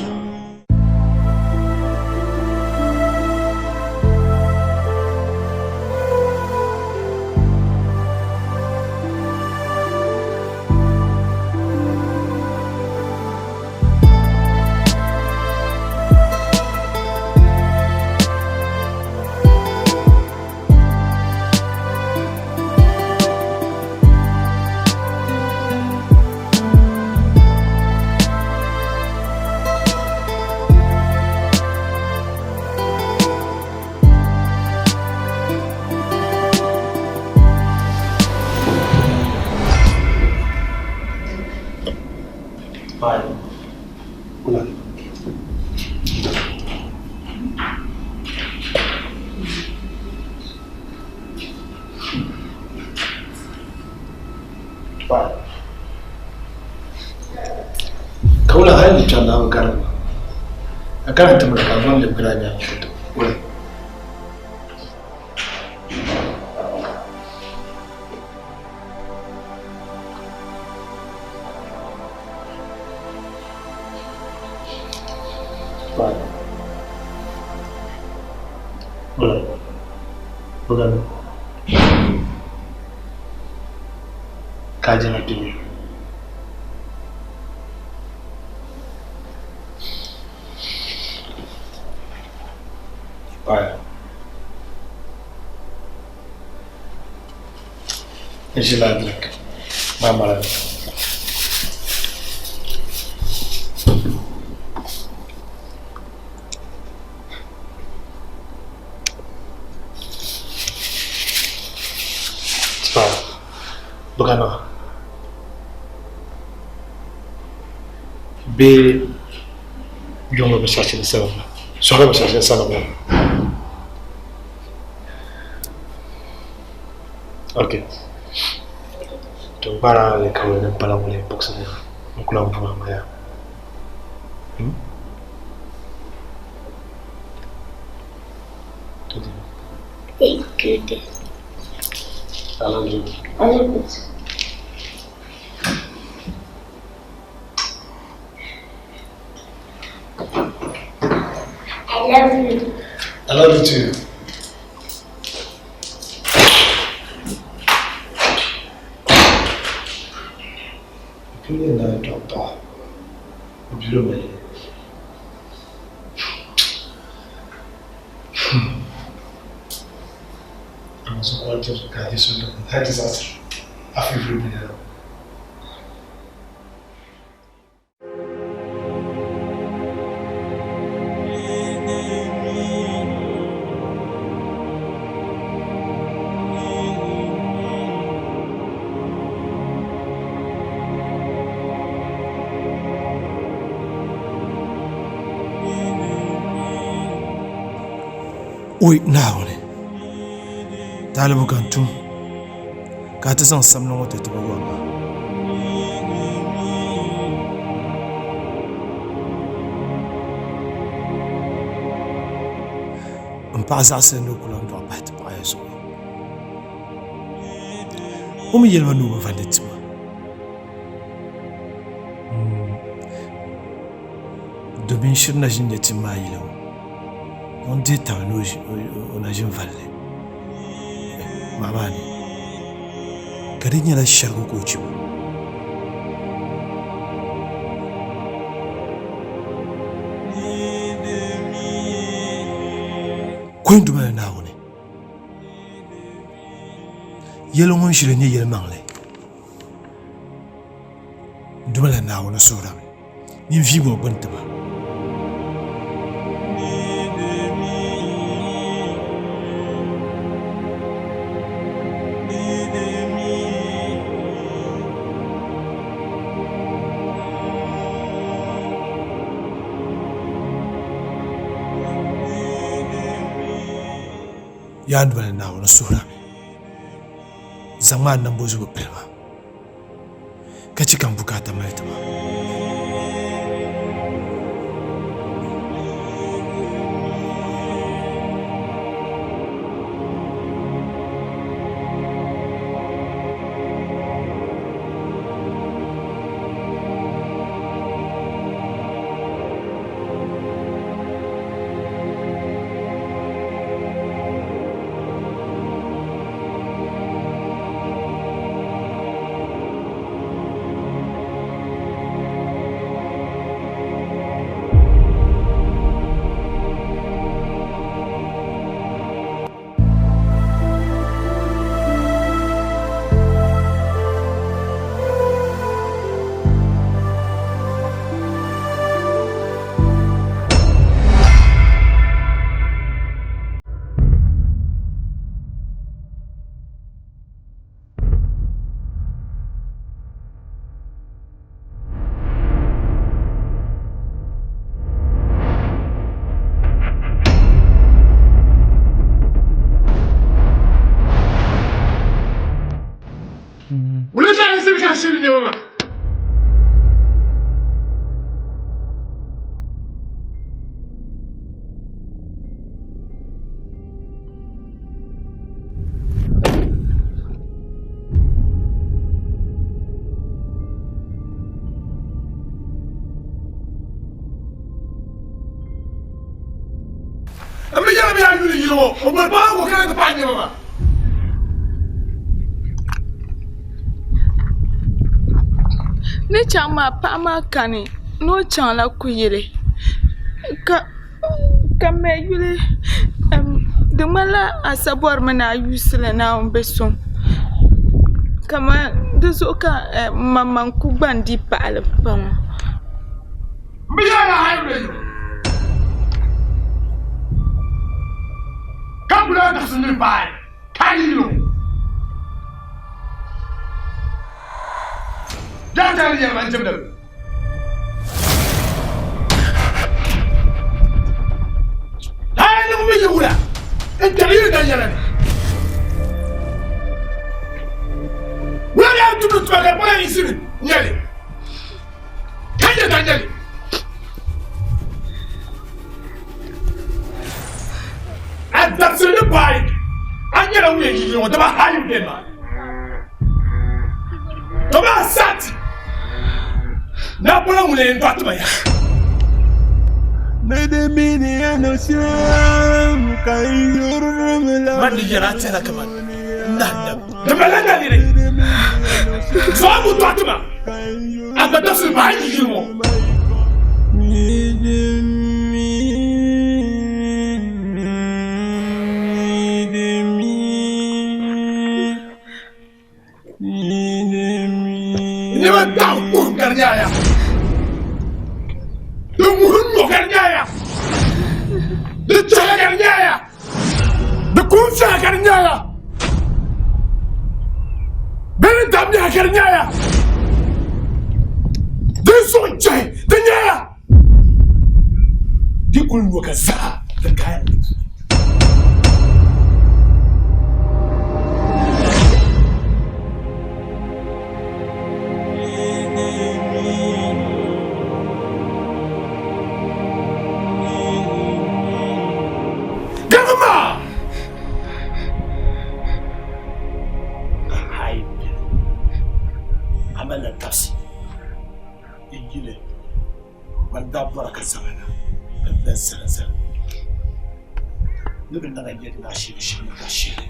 Speaker 1: One. Five. Ka wula hali ni kpɛri naa bi garim ma. A karim ti miri ka a zaŋ lɛbigiri a nyaaŋa foto. Wula. Five. Wula. Bugami. Ka jɛma kpɛmi. Five. N ʒila drink. Maa mala. Five. Bugami. Bee yuŋli bi shɛshini sabila. Sɔhili bi shɛshini sabila. Okay. To gbara le ka wuli ni pala wuli bɔksi ni n kula n vuma maya.
Speaker 5: Thank you, Dad.
Speaker 1: I love you.
Speaker 5: I love you too. I love you.
Speaker 1: I love you too. Pili na dɔkta o biro mi. I'm so glad to get this one. That disaster. I feel really bad. Oi Naawuni, taalibu ka n tum ka a ti zaŋ samli ŋɔ ti ti bi gɔŋ maa. N paɣa zaɣisili ni o ku lan dɔɣi pahi ti paɣa ya zuɣu. O mi yɛli ma ni o bi vandi tima. Domin shiri na ʒin nyɛ tim maa yili ŋɔ. Ŋun dihi tabili ni o na ʒin valli maɣa maa ni, ka di nyɛla shɛrigu ka o chɛ o. Kɔŋ Duuma ni Naawuni yɛli ŋun ʒili nyɛ yɛlimaŋli. Duuma la Naawuni suhurimi. Nyin viigi o gbuni ti ma. Yaa n Duuma ni Naawuni suhurimi, zaŋm a nambo zubu pili ma. Ka chɛ ka m bukaata mali ti ma.
Speaker 7: shiri nɛma maa. N bi yɛli mi a yuli yili ŋɔ, o boli paɣa ka o kana ti paɣi nɛma maa.
Speaker 2: Ni chaŋ maa paɣa maa kani ni o chaŋla kuyili ka mɛ yuli di ŋmanila a sa bɔrimi ni a yuusili Naawuni be so kamani di zuɣu ka m maŋmaŋ ku gba n-dii paɣili pa ŋɔ.
Speaker 7: M bi yɛli a hali bɛ yuli ka ku lahi dabisi mini paai ka a yi yili o. Daa taali yɛli ma n-jɛmda bɛ. Hali ni ŋun yi wula n-kpɛri yili dan yɛla ni. Wula daa tumdi tuma ka di kpala yiɣisimi n-nyɛ li. Ka nyɛ ka nyɛ li. A dabisili ni paai, a nyɛla ŋun yɛn yi yili ŋɔ dama hali bɛ maa. Dama a saati naapɔla ŋun yɛn dɔɣi ti ma ya. Man ni yɛra a tɛha kaman n nahi nam. Di malila daliri. Zuɣu ŋun dɔɣi ti ma. A gba dabisili paai yi yili ŋɔ. Nɛma daɣu kuhim ka di nyaaya. Di ŋuhim nyo ka di nyaaya. Di chɛla ka di nyaaya. Di kuhim fiɛha ka di nyaaya. Bɛ ni dam nyaha ka di nyaaya. Di zuɣu jɛhi di nyaaya. Di kuli nyo ka zaa di kaaya di puuni. Gama! Hai amala tabsi yili ban daa bɔra ka zaŋ na ka bɛn zali zali ni bɛ nana yɛli ni ashili shɛli ni ashili.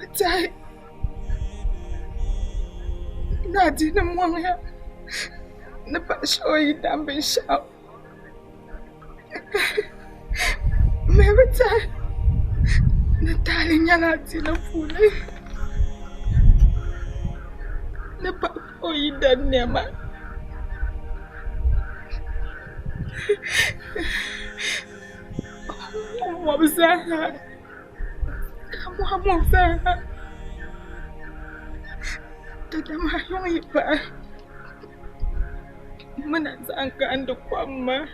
Speaker 2: Bɛ ni adiini mɔŋya ni paɣ shɛba yi dam binshɛɣu. Mɛ bi tahi ni tahali nyɛla adiini puuni ni paɣa o yidana nɛma. O mɔbu zaaha ka mɔhi mɔbu zaaha daadama yuŋ yi paai. Muna zaŋ gahindi kom maa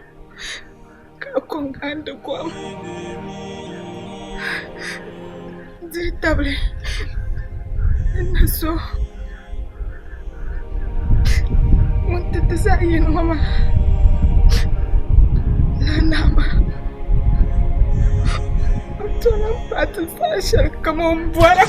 Speaker 2: ka kom gahindi kom dihi tabili ni so ŋun ti ti zaɣ yini ŋɔ maa lala naa maa o tooi lahi paai ti saha shɛli kam o ni bɔra.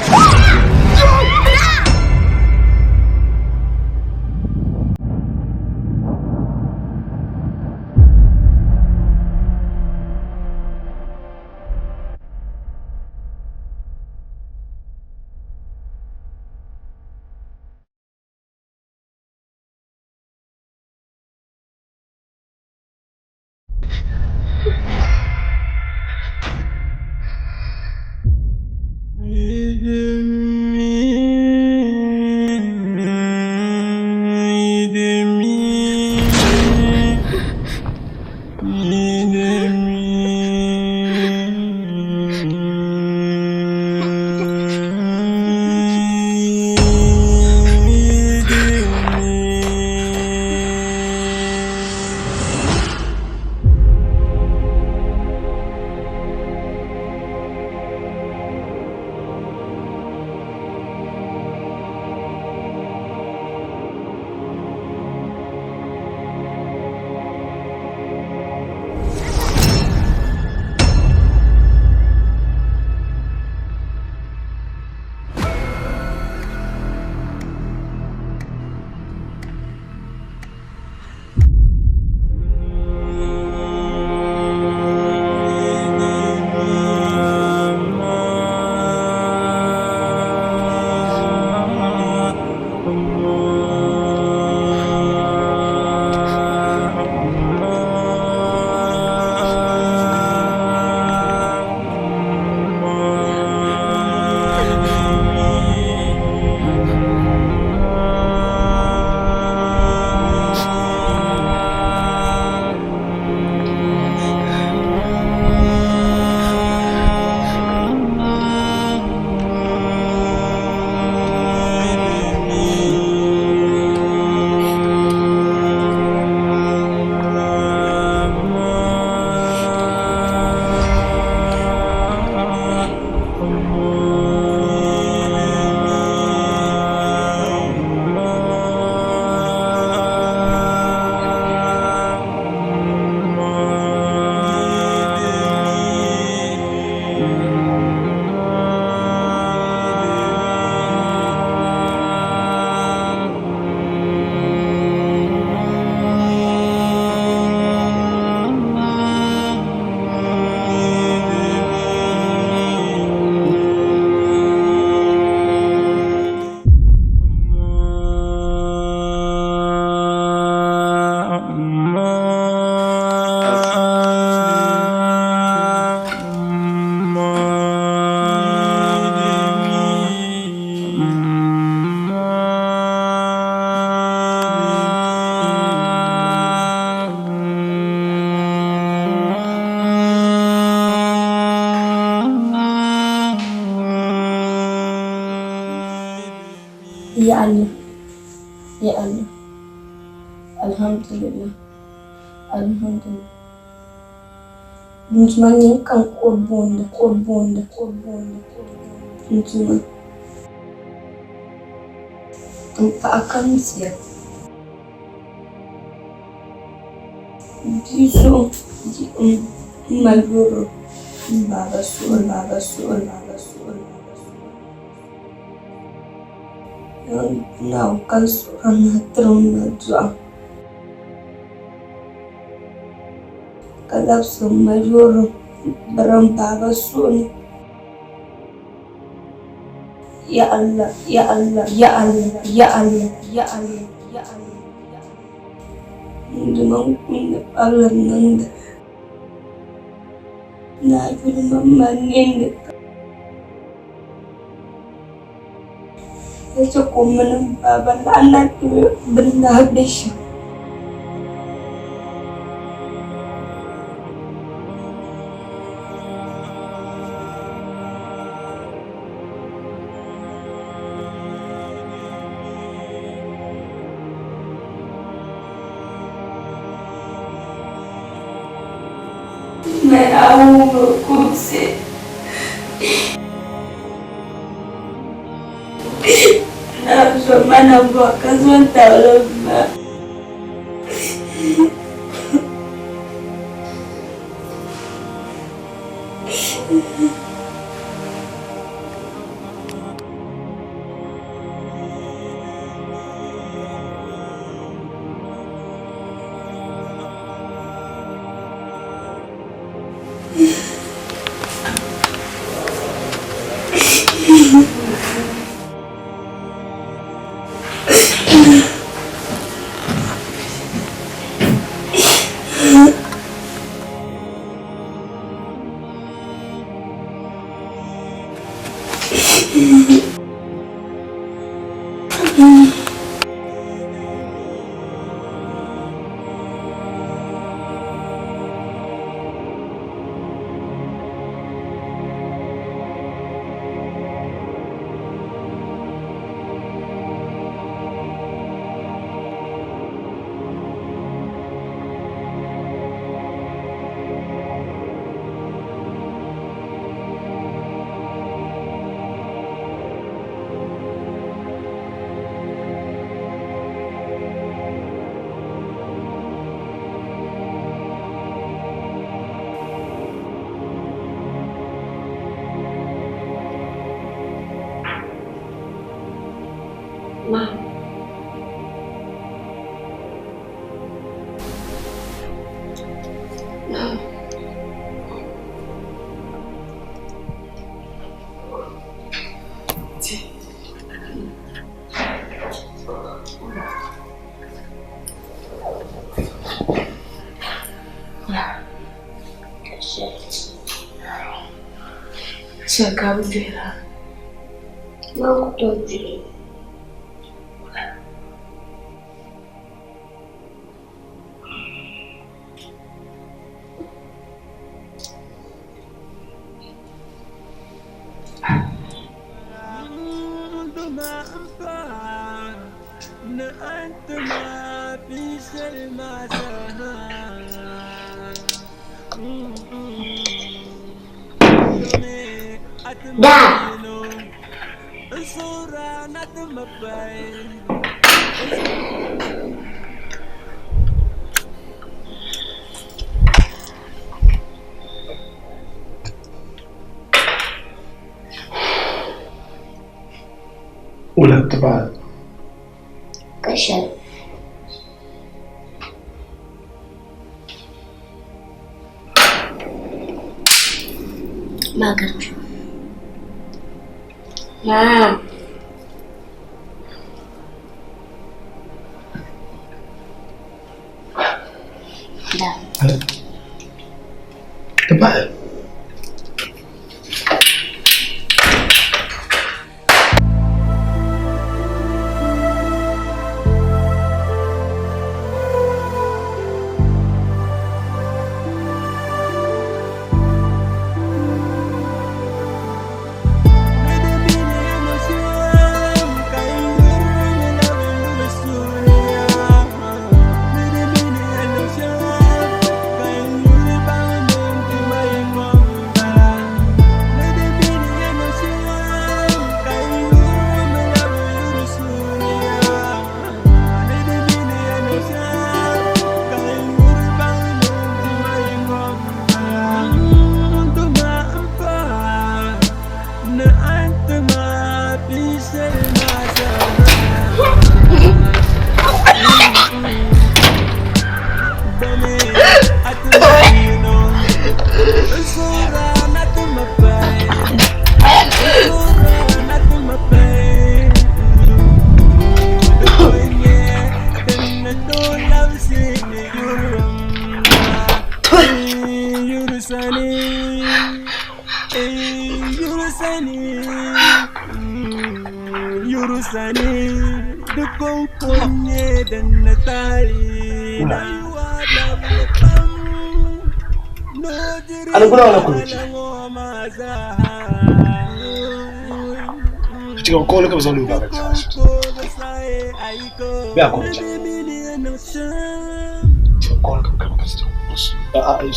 Speaker 5: Ya Allah, Ya Allah, Alhamdulillah, Alhamdulillah. N Duuma nyini ka n kuhi booni, kuhi booni, kuhi booni, n Duuma. N paɣa ka m bia. Bia zuɣu yi m ma yuri m baaba suhuri, baaba suhuri, baaba suhuri. Naawuni ka n suhiri a ni a tiri m ma dɔɣim ka labisi m ma yuri biri m baaba suhu ni. Ya Allah, Ya Allah, Ya Allah, Ya Allah, Ya Allah, Ya Allah. N Duuma n kumdi pabili niŋda. Ni a yuli ma m ma ninni ka chɛ ka o mini m baaba laɣim na ti be bɛ ni daa be shɛm. Naawuni kumsi. Na zo mana bɔ ka zo n-tabili ma. Ma. Ma.
Speaker 2: Shɛli ka bɛ dihira.
Speaker 5: Man ku tooi diri. Da!
Speaker 1: Wula nti paai?
Speaker 5: Ka shɛli. Maa ka Maa. Da.
Speaker 1: Ti paai?
Speaker 4: guru sani di konko n-nyɛ din ni taali nayuwa dabili pam ni o diri wahala ŋɔ maa zaa.
Speaker 1: It's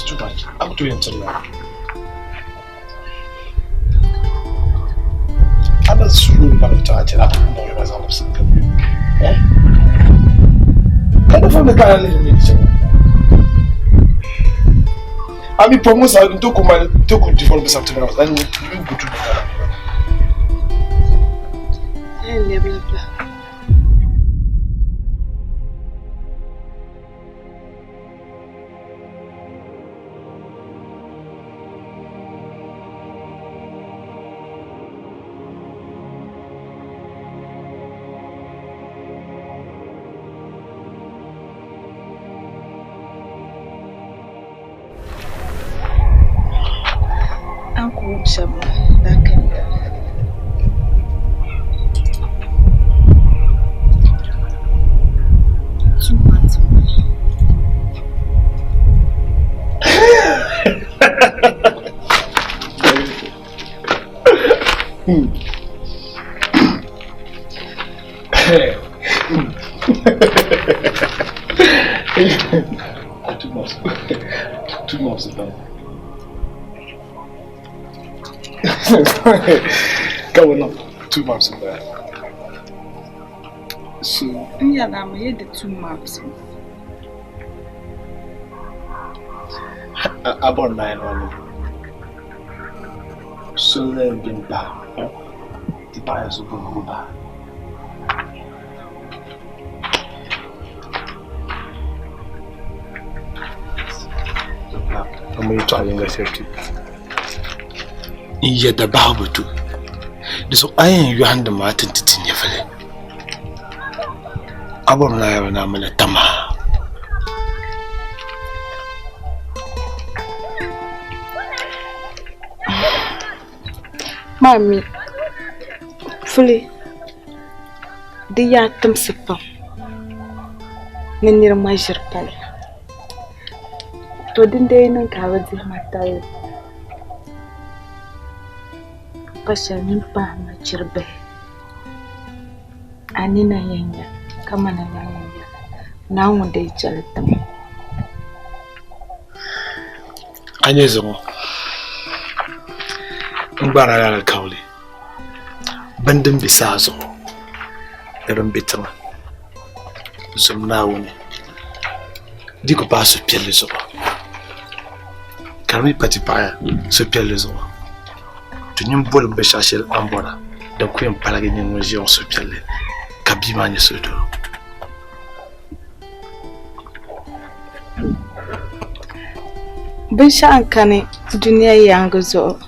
Speaker 1: too much. I'm doing it now. I'm not sure about the charge. I'm not myself. Eh? Kind of from the kind of I mean, promote to my to develop something else. And you go to the
Speaker 6: 2 months.
Speaker 1: 2 months. 2 months is done. Going up 2 months in there. So
Speaker 6: yeah, I'm here the 2 months.
Speaker 1: I bought 9 on. So then been back. The buyers will go back. I'm going to try and safety. In the Bible too. So I am you hand the Martin to Tinyafale. I won't lie when I'm in a tama.
Speaker 6: Mommy, fully the yatum sipa. Ninir major pal. To dinde nan ka wadi matale. Pasha min pa ma chirbe. Anina yenya kama na yenya. Na wonde chalatam.
Speaker 1: Anye zongo. Ngbara ya kauli. Bandin bisa zo. Irin bitin. Zumna woni. Diko pa su pielle zo. Karmi pati pa su pielle zo. Tunyum bol be shashel ambora. Da kuyen palage nyin ngoji on su pielle. Kabima ni su do.
Speaker 6: Bin sha'an kane duniya yanga zo.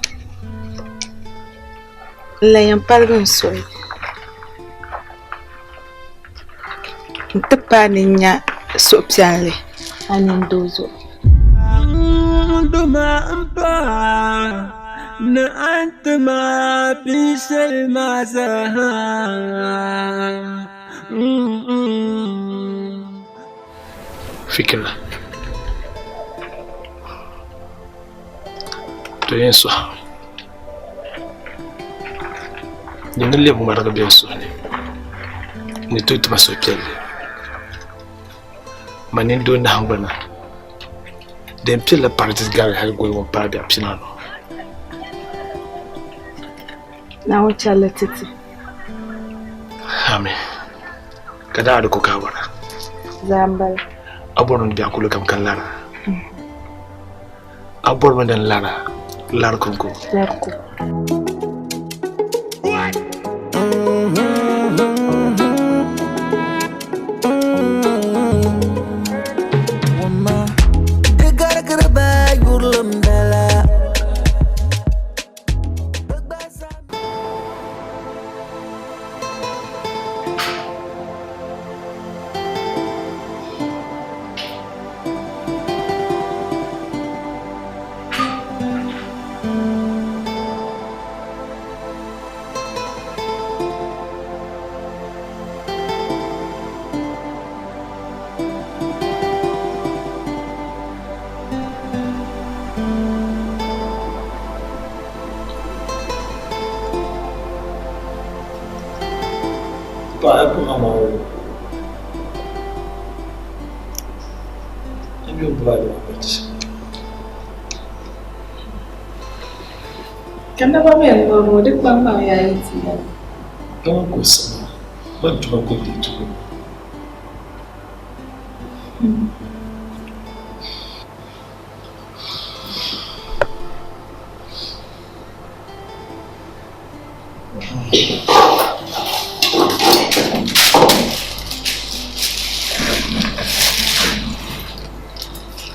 Speaker 6: Layan palgin soy. Nti pa ni nya suhupiɛlli a nini doo zuɣu.
Speaker 4: Duma m-pa ni a ti ma binshɛli maa zaa.
Speaker 1: Fikira. To yin suha. Ni ni lebu ŋmarigi bɛ n suhu ni. Ni tooi ti ma suhupiɛlli. Ma nini doo nahingbana. Din piɛlli pariti gari hali goli ŋun paai biɛɣu pinaanu.
Speaker 6: Naawuni chɛli titi.
Speaker 1: Amin. Ka daa di ko ka wara.
Speaker 6: Zaa m-bala.
Speaker 1: A bɔri ni biɛɣu kuli kam ka lara. A bɔri mi din lara. Lari konko.
Speaker 6: Lari ko.
Speaker 1: Paɣa ku ama o. N yuli bɔra ni o ti.
Speaker 6: Ka naba mi n-ŋɔri o di kpaŋmaŋ yaa yi ti yɛli.
Speaker 1: Dama ka o siɣi ma tuma ka o deei tuma.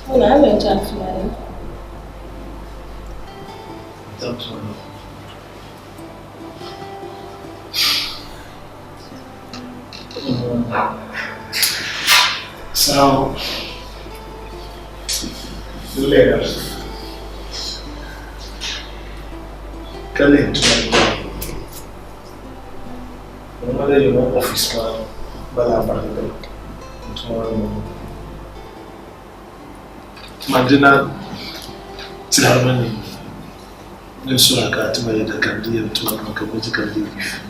Speaker 6: Wala a yɛn chaŋ tuma ni?
Speaker 1: Chaŋ tuma ni. So, lera. Ka lihi tuma ni maa. Ŋɔ lee yi ŋɔ office maa bala barigi tuma ni ŋɔ. Tuma dina tɛhirimi ni ni suhi ka a ti ma yɛda ka n di yɛm tuma maa ka medical leave.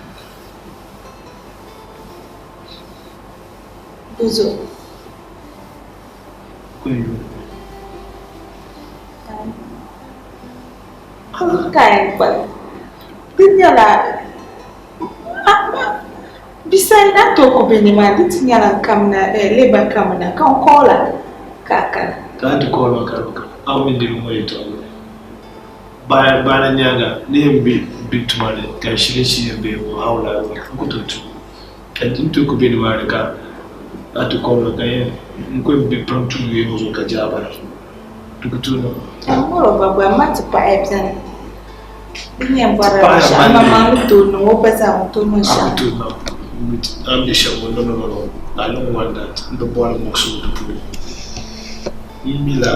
Speaker 6: Bozuɣu?
Speaker 1: Kuli yuuni.
Speaker 6: Ka a yɛn kpalim. Di nyɛla bisali na tooi ku be nimaani di ti nyɛla n kamina labour kamina ka n call a ka a kana.
Speaker 1: Ka a ti call ma ka di bi kana a mi niriba ŋɔ yɛltɔɣa gbuni. Baana nyaaŋa ni yɛn be bɛ tuma ni ka n shiri n-shiri yɛn be ŋɔ how will I work? N ku tooi tum. Ka n tooi ku be nimaani ka a ti call ma ka n yɛn n ku yɛn be pam tuui yee ŋɔ zuɣu ka jaai bara. Di ku tooi niŋ.
Speaker 6: Moreover gba ma ti paɣiya beni. Di ni yɛn bɔrila binshɛɣu a maŋmaŋ ni tooi niŋ o gba zaa ŋun tooi niŋ shɛm.
Speaker 1: A ku tooi niŋ. A ni be shɛm ŋɔ no no no no I don't want that. M bi bɔri muɣisigu di puuni. M mi la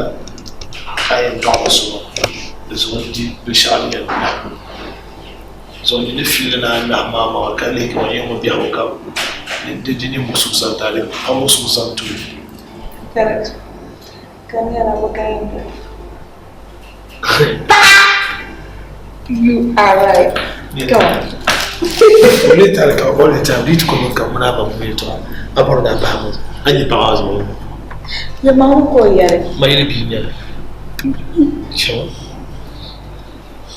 Speaker 1: a yɛn dɔɣi ba so maa di zuɣu n-di binshɛɣu din yɛn nahim o. Zuɣu nyin ni fiili ni a nahim a maŋa ka lihi kaman yɛn ŋɔ biɛhigu kam di di nyɛ muɣisigu zaŋ ti a di pa muɣisigu zaŋ ti o.
Speaker 6: Correct. Ka nyɛla bɛ ka yɛn doli. You are right. Come on.
Speaker 1: O tari ka o le tari di ko ka muna ba mu to a bor na ba mu anyi pa wa zo.
Speaker 6: Ya ma ko yare.
Speaker 1: Ma yere bi nya. Sure.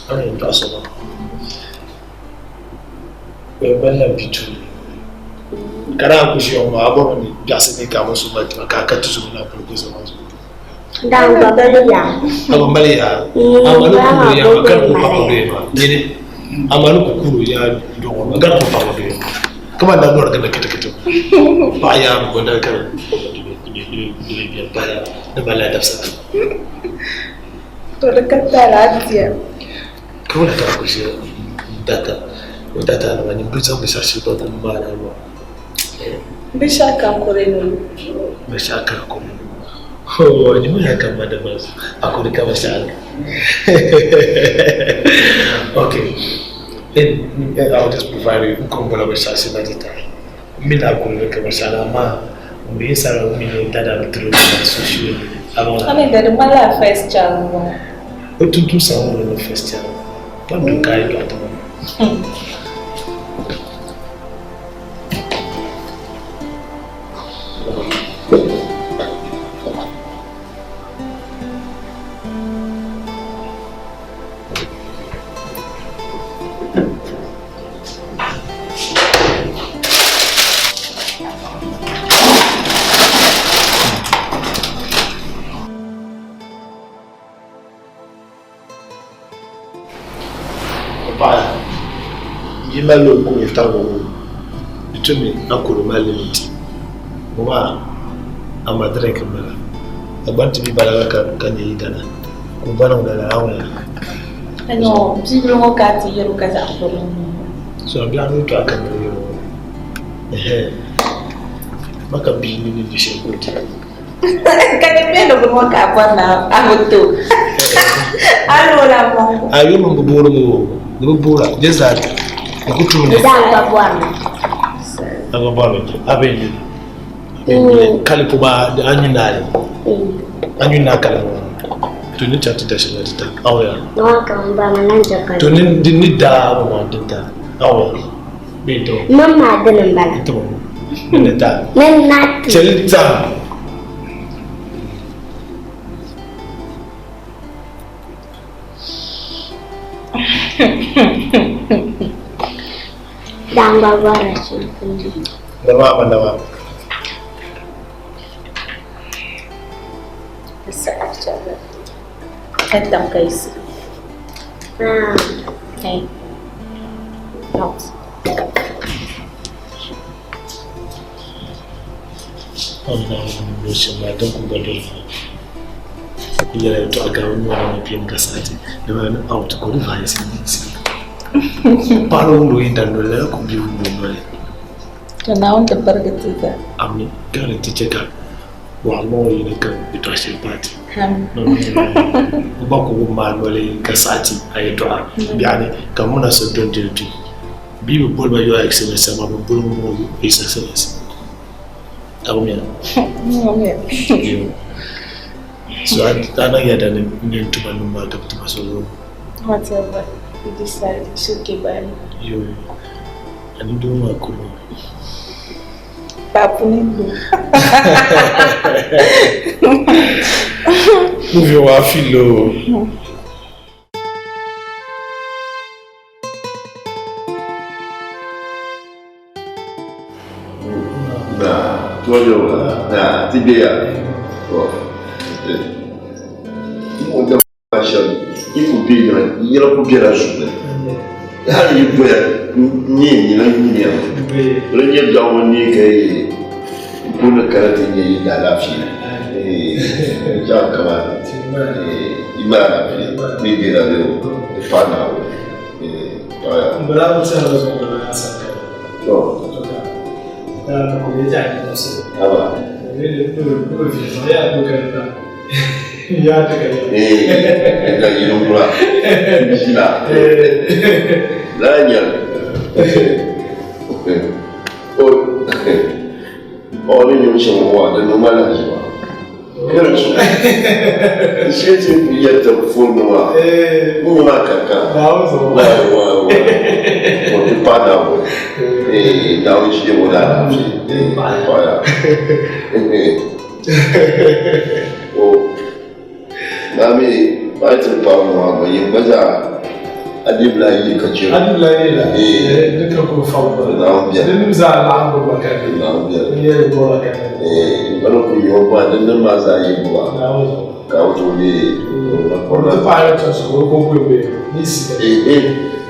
Speaker 1: Ana yin so ba. O ban na bitu. Kana ku shi o ma bor ni biasi ni ka mo so ba ka ka tuzu na ko ko zo ma.
Speaker 8: Dan ba bali ya.
Speaker 1: Aba mali ya. Amalu kuru ya makar ko pa ko be ma. Nyene. Amalu ko kuru ya dogo makar ko pa ko be. Kama na lor kana kete kete. Ba ya ko da kar. Ba ya da bala da sa.
Speaker 6: To da ka tara tiya.
Speaker 1: Ko la ka ko shi data. O data na ni bi zan bi sa shi ba ko ma na ba.
Speaker 6: Bi sha kan kore no.
Speaker 1: Bi sha kan kore. Oh, ni mu ya kama da ba akuri kama sha. Okay. Then I'll just provide you nkombola ba sha shi na tita. Mi na akuri kama sha na ma me yasa mi ne dada tro social
Speaker 6: aba. Ani da mala first child mo.
Speaker 1: O tuntu sa wo no first child. Ba do kai do ta. Yimalo ko itago itumi akuru malimiti wa amadre kamala agbanti bi balaga ka kanye idana ko bana wala awla
Speaker 6: ano biblo ngo ka ti yeru ka za akuru
Speaker 1: so abi anu to akan yeru eh maka bi ni ni she ko ti
Speaker 6: kanye meno ko ka bwana amuto alo la mo
Speaker 1: ayo mo buru mo mo bura jeza Kutumne.
Speaker 8: Danga bwana.
Speaker 1: Danga bwana. Abe ni. Kalipo ba anyu na. Anyu na kala. To ni chati da shi na ta. Awo ya.
Speaker 8: No ka mba na nanja ka.
Speaker 1: To ni ni da ba ma dinta. Awo. Bee n-taba.
Speaker 8: Mam maa dini m-bala.
Speaker 1: N-taba ŋɔ. Ni ni daa.
Speaker 8: Ni na ti.
Speaker 1: Chɛli zahim.
Speaker 8: Dangba bɔrila chinchini.
Speaker 1: Nama ama nama.
Speaker 6: Ka tam ka yi suhu. Hey. Out.
Speaker 1: Wannan shi ma don ku gwada ku yɛrɛ to a ga wani wani mafi ka sati da wani out ko rufa ya sai sai palo ndo inda nole ko bi ndo nole.
Speaker 6: To Naawuni ti barigi ti zaa.
Speaker 1: Ami gari ti chɛ ka wa mo yi ka bi to shi party.
Speaker 6: Amin.
Speaker 1: Ba ko ma nole ka sati ayi to a biani ka muna so don dir tu bi bi bol ba yo excellence ma bi bol mo is excellence abu mi.
Speaker 6: Amin.
Speaker 1: So ana yada ni ni tuma ni ma ka tuma so.
Speaker 6: Whatever you decide, it's okay by me.
Speaker 1: Yo ani do ma ko
Speaker 6: Papu ni do.
Speaker 1: Movie wa filo.
Speaker 9: Na, tuwajo na tibiya. To. Mo da ba shan i ku bi na yɛlɛ ku biɛla su hali yi doya ni ɲina ɲini yan o ɲɛ bilawo ni kɛ ye ko ne kɛra ti ɲɛ yi da lafiya ee ja kama ee i ma lafiya ni bira de o fa na o ee aya.
Speaker 1: Bala mu sa zo na sa ka.
Speaker 9: To.
Speaker 1: Da ko ye ja ni so.
Speaker 9: Aba.
Speaker 1: Ne ne no fi ya do ka ta. Ya ta ka.
Speaker 9: Ee ka yi kura bisila. La ɲɛ. O o ne ni sɔn wa ne ma la wa. Yɛrɛ sɔn. Se ti yɛ tɛ fo wa. Mun ma ka kan.
Speaker 1: Ba zo.
Speaker 9: Wa wa wa. O ti pa na o. Ee na o si o la la fi. Voilà. O. Mami, ba ti pa mu wa ba yin ba za. Adibla yi ka ce.
Speaker 1: Adibla yi la. Eh duka ko fa ba.
Speaker 9: Na biya.
Speaker 1: Din za la ko ba ka ni.
Speaker 9: Na biya.
Speaker 1: Ni ye ko la ka ni.
Speaker 9: Eh ba ko yo ba din nan ma za yi ba.
Speaker 1: Na o.
Speaker 9: Ka o to ni. Na ko
Speaker 1: na. Ti pa ya to so ko ko be. Ni si.
Speaker 9: Eh eh.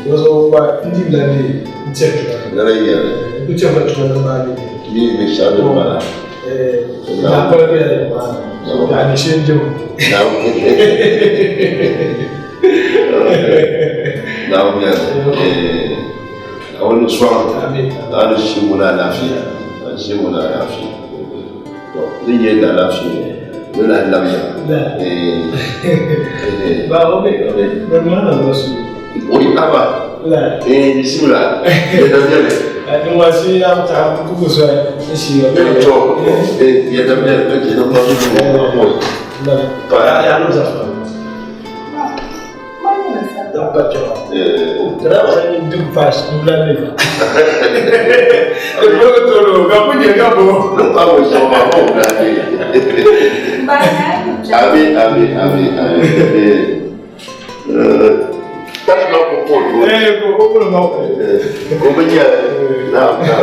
Speaker 1: Yo so ba ndibla ni nche tu.
Speaker 9: Na la yi.
Speaker 1: Ku che ba tu na ma ni.
Speaker 9: Ni me sha do ba la.
Speaker 1: Eh na ko be ma. Ya ni shin jo.
Speaker 9: Na. Na biya. Eh a wani suwan. Na shi muna lafiya. Na shi muna lafiya. To, ni ye da lafiya. Ni la lafiya. Eh.
Speaker 1: Ba o be o be ba ma na ba su.
Speaker 9: O yi aba.
Speaker 1: La.
Speaker 9: Eh bismillah. Ya da biya.
Speaker 1: Ni wa si ya ta ku ku so ni si yo.
Speaker 9: Eh to. Eh ya da biya ka ji na ba su ko.
Speaker 1: La.
Speaker 9: Pa
Speaker 1: ya no za fa. Da ba jo.
Speaker 9: Eh.
Speaker 1: Tara ba ni duk fas ni bla ne fa. E ko to ro ga ku je ga bo.
Speaker 9: No pa wo so ba ko na ni. Abi abi abi abi. Eh. Ta no ko ko.
Speaker 1: Eh ko ko ko ma.
Speaker 9: Ko ba ya. Na na.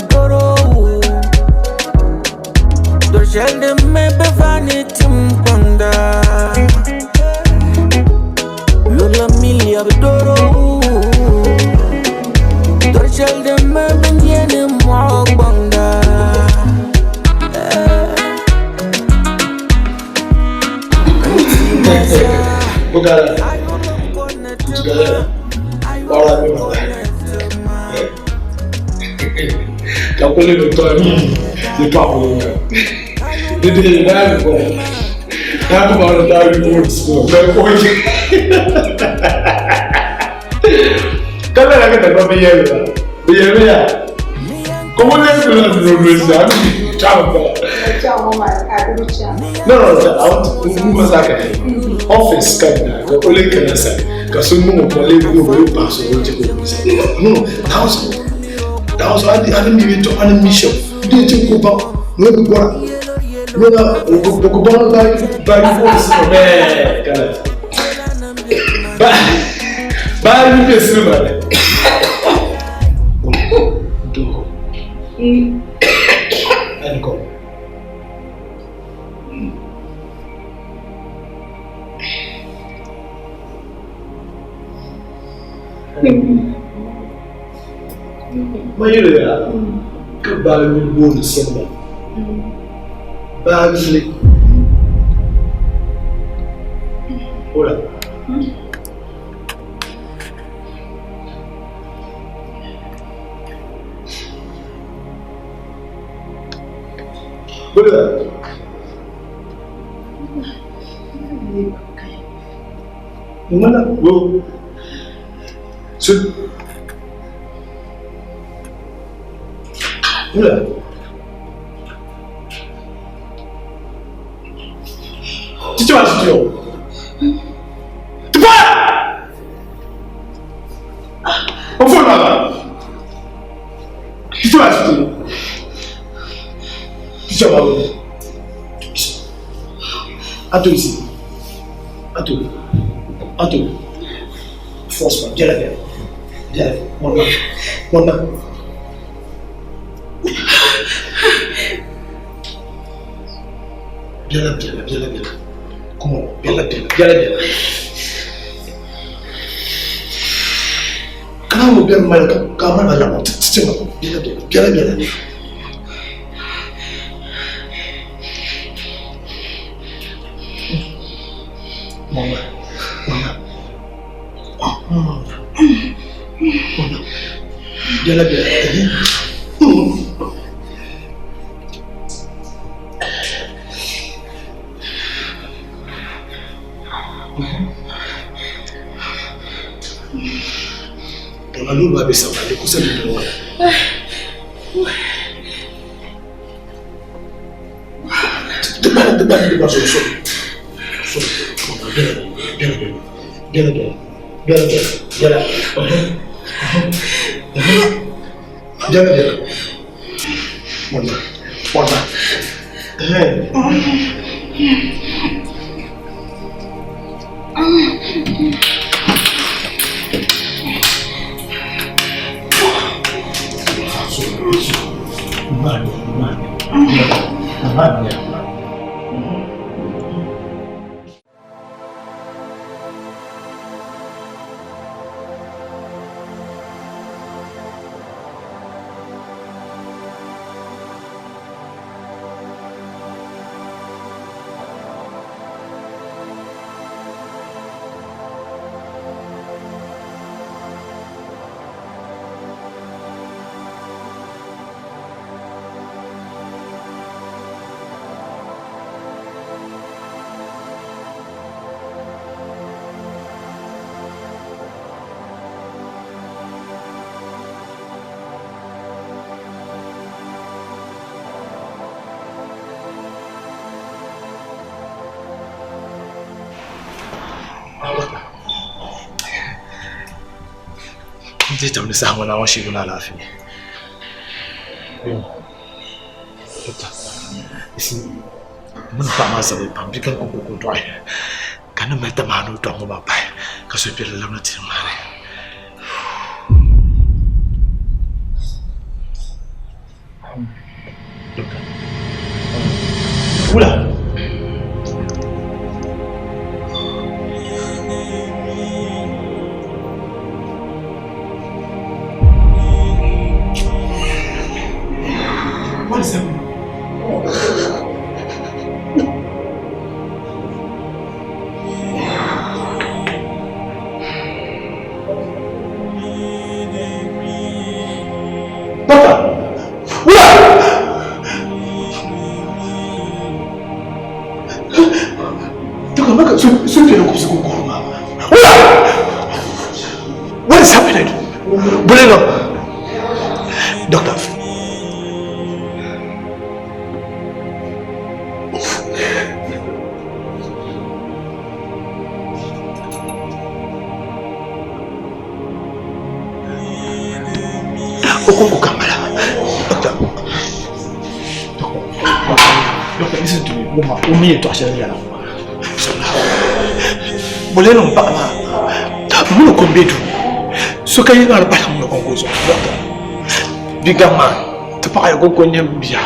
Speaker 4: Doro. Shell them me befani timponda.
Speaker 1: Bugara. Tugara. Wala mi wala. Kakule no to mi. Se pa ko. Dede na ko. Na ko ba na ri ko school. Na ko. Kala la ka ba be ye la. Be ye be ya. Como le ko la no no sa. Ciao ba. No no no, I want to move us office kan na ka ole kana sa ka sun mu ko le ko bo pa so ko te ko no that was I didn't even to an mission did you go back no go no na go go ba ba ba ko so be kana ba ba ni be su ba do and go. Mayulia, goodbye, we won cinema. Badly. Hold up. What is that? Well, so. Ula. Chichi wa chichi yo. Tupa! Ofo na. Chichi wa chichi. Chichi wa. Ato ici. Ato. Ato. Force-moi. Viens là, viens. Viens là. Mon main. Mon main. Viens là, viens là, viens là, viens là. Comment? Viens là, viens là, viens là, viens là. Quand on bien mal, quand on mal à la viens là, viens là, viens là, viens là. Maman, maman. Maman. Viens là, viens là. Nti sa ŋɔ na ŋɔ shiri na alaafee. Isi mun pa maa zabiri pam bi ka ko ko dɔɣi ka ni mali tamaha ni o dɔɣi ŋɔ maa pahi ka suhupiɛlli labina ti maa ni. Wula. What is happening? Supiɛlli kubisigu n-kuhiri maa. Wula! What is happening? Boleno. Doctor. O konko ka m-bala. Doctor. Doctor, listen to me. Wumma, o mi yɛltɔɣa shɛli n yɛla. Boleno m paɣa maa. Muni ko m-be duu. So ka yi ŋari bahi muni konko zuɣu. Doctor. Bigaŋ maa, ti paɣa ya konko n-nyɛ m bia.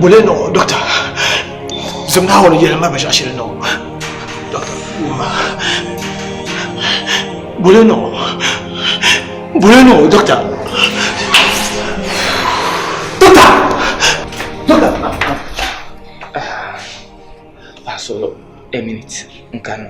Speaker 1: Boleno, doctor. Zom Naawuni yɛli ma binshɛɣu shɛli niŋ. Doctor, wumma. Boleno. Boleno, doctor. Doctor! Doctor!
Speaker 10: Ah, so, a minute. N kanna.